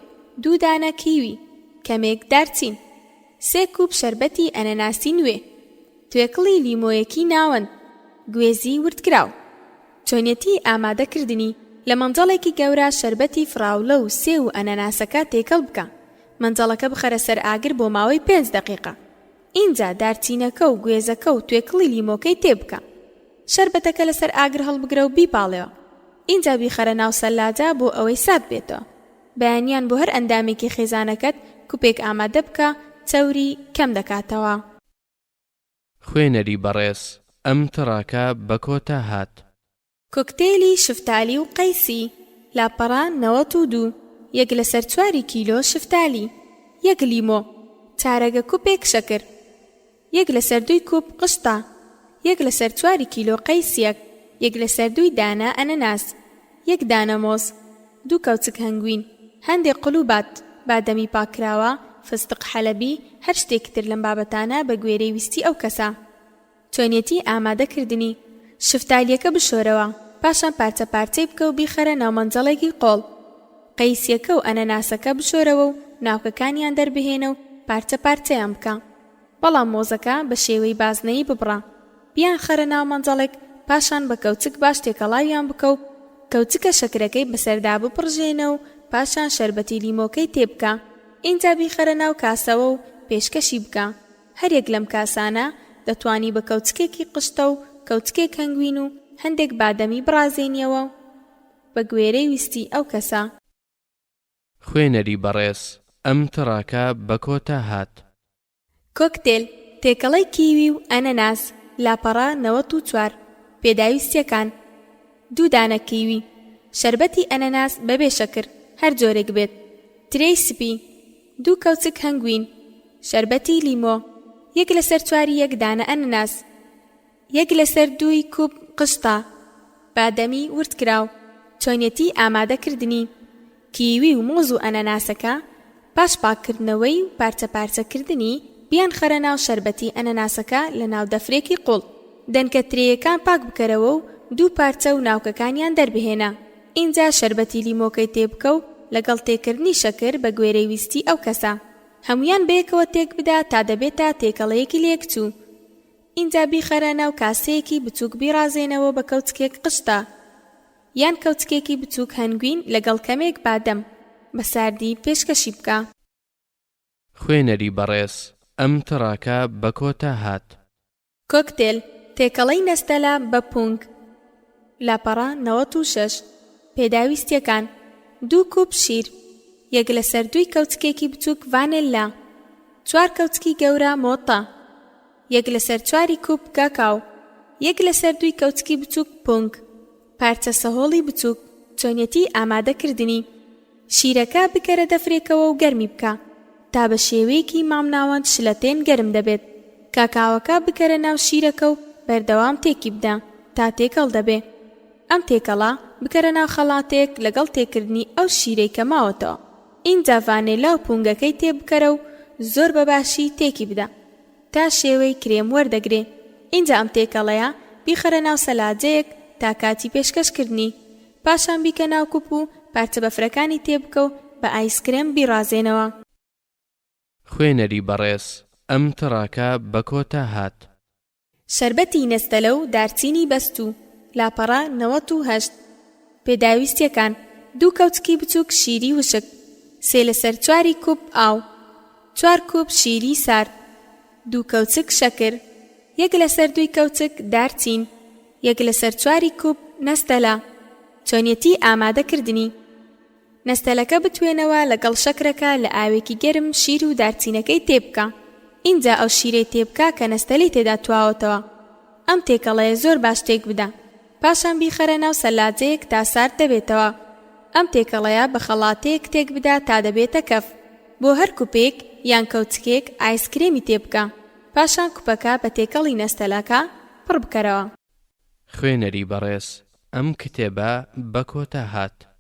S1: دوو دانە کیوی، کەمێک دارچین، سێ کوپ شەربەتی ئەنەناسی نوێ، توێکڵی لیمۆیەکی ناوەند، گوێزی وردکراو. چۆنیەتی ئامادەکردنی، لە مەنجەڵێکی گەورە شەربەتی فراولە و سێو و ئەنەناسەکە تێکەڵ بکە، مەنجەڵەکە بخەرە سەر ئاگر بۆ ماوەی پێنج دەقیقە. ئینجا دارچینەکە و گوێزەکە و توێکڵی لیمۆکەی تێ بکە. شەربەتەکە لەسەر ئاگر هەڵبگرە و بیپاڵێوە. ئینجا بیخەرە ناو سەلاجە بۆ ئەوەی سارد بێتەوە. بەیانیان بۆ هەر ئەندامێکی خێزانەکەت کوپێک ئامادە بکە، چەوری کەم دەکاتەوە.
S2: خوێنەری بەڕێز ئەم تڕاکە بە کۆتا هات.
S1: کۆکتێلی شفتالی و قەیسی، لاپەڕە 92، یەک لەسەر چواری کیلۆ شفتالی، یەک لیمۆ، چارەگە کوپێک شەکر، یەک لەسەر دووی کوپ قشتە، یەک لەسەر چواری کیلۆ قەیسیەک، یەک لەسەر دووی دانە ئەنەناس، یەک دانە مۆز، دوو کەوچک هەنگوین، هەندێک قلوبات، بادەمی پاککراوە، فستق حەلەبی، هەر شتێکی تر لەم بابەتانە بە گوێرەی ویستی ئەو کەسە. چۆنیەتی ئامادە کردنی، شفتالیەکە بشۆرەوە، پاشان پارچە پارچەی بکە و بیخەرە ناو مەنجەڵێکی قۆڵ. قەیسیەکە و ئەنەناسەکە بشۆرەوە و ناوکەکانیان دەربهێنە و پارچە پارچەیان بکە. بەڵام مۆزەکە بە شێوەی بازنەیی ببڕە. بیانخەرە ناو مەنجەڵێک، پاشان بە کەوچک باش تێکەڵاویان بکە و کەوچکە شەکرەکەی بەسەردا بپڕژێنە و پاشان شەربەتی لیمۆکەی تێبکە. ئینجا بیخەرە ناو کاسەوە و پێشکەشی بکە. هەریەک لەم کاسانە دەتوانی بە کەوچکێکی قشتە و کەوچکێک هەنگوین و هەندێک بادەمی بڕازێنیەوە بە گوێرەی ویستی ئەو کەسە.
S2: خوێنەری بەڕێز. ئەم تڕاکە بە کۆتا هات.
S1: کۆکتێل، تێکەڵەی کیوی و ئەنەناس، لاپەڕە 94. پێداویستییەکان، دوو دانە کیوی، شەربەتی ئەنەناس بەبێ شەکر، هەر جۆرێک بێت، ترێی سپی، دوو کەوچک هەنگوین، شەربەتی لیمۆ، یەک لەسەر چواری یەک دانە ئەنەناس، یەک لەسەر دووی کوپ قشتە بادەمی وردکراو. چۆنیەتی ئامادەکردنی، کیوی و مۆز و ئەنەناسەکە پاش پاککردنەوەی و پارچە پارچەکردنی بیانخەرە ناو شەربەتی ئەنەناسەکە لەناو دەفرێکی قوڵ. دەنکە ترێیەکان پاک بکەرەوە و دوو پارچە و ناوکەکانیان دەربهێنە. ئینجا شەربەتی لیمۆکەی تێبکە و لەگەڵ تێکردنی شەکر بە گوێرەی ویستی ئەو کەسە. هەموویان بەیەکەوە تێکبدە تا دەبێتە تێکەڵەیەکی لێکچوو. ئینجا بیخەرە ناو کاسەیەکی بچووک بیڕازێنەوە بە کەوچکێک قشتە یان کەوچکێکی بچووک هەنگوین لەگەڵ کەمێک بادەم بە ساردی پێشکەشی بکە.
S2: خوێنەری بەڕێز ئەم تڕاکە بە کۆتا هات.
S1: کۆکتێل، تێکەڵەی نەستەلە بە پونگ. لاپەڕە 96. پێداویستیەکان، دوو کوپ شیر، یەک لەسەر دووی کەوچکێکی بچووک ڤانێللا، چوار کەوچکی گەورە مۆتە، یەک لەسەر چواری کوپ کاکاو. یەک لەسەر دووی کەوچکی بچووک پونگ. پارچە سەهۆڵی بچووک. چۆنیەتی ئامادە کردنی. شیرەکە بکەرە دەفرێکەوە و گەرمی بکە تا بە شێوەیەکی مامناوەند شلەتێن گەرم دەبێت. کاکاوەکە بکەرە ناو شیرەکە و بەردەوام تێکی بدە تا تێکەڵ دەبێ. ئەم تێکەڵە بکەرە ناو خەڵاتێک لەگەڵ تێکردنی ئەو شیرەی کە ماوەتەوە. ئینجا ڤانێلا و پونگەکەی تێ بکەرە و زۆر بە باشی تێکی بدە. تا شێوەی کرێم وەردەگرێ ئینجا ئەم تێکەڵەیە بیخەرە ناو سەلاجەیەک تا کاتی پێشکەش کردنی پاشان بیکە ناو کوپ و پارچە بەفرەکانی تێ بکە و بە ئایسکرێم بیڕازێنەوە.
S2: خوێنەری بەڕێز ئەم تڕاکە بە کۆتا هات.
S1: شەربەتی نەستەلە و دارچینی بەستوو، لاپەڕە 98. پێداویستیەکان، دوو کەوچکی بچوک شیری وشک، سێ لەسەر چواری کوپ ئاو، چوار کوپ شیری سارد، دوو کەوچک شەکر، یەک لەسەر دووی کەوچک دارچین، یەک لەسەر چواری کوپ نەستەلە. چۆنیەتی ئامادەکردنی، نەستەلەکە بتوێنەوە لەگەڵ شەکرەکە لە ئاوێکی گەرم شیر و دارچینەکەی تێبکە ئینجا ئەو شیرەی تێبکە کە نەستەلەی تێدا تواوەتەوە ئەم تێکەڵەیە زۆر باش تێکبدە پاشان بیخەرە ناو سەلاجەیەک تا سارد دەبێتەوە ئەم تێکەڵەیە بە خەڵاتەیەک تێکبدە تا دەبێتە کەف بۆ هەر کوپێک یان کەوچکێک ئایسکرێمی تێبکە پاشان کوپەکە بە تێکەڵی نەستەلەکە پڕ بکەرەوە.
S2: خوێنەری بەڕێز ئەم کتێبە بە کۆتا هات.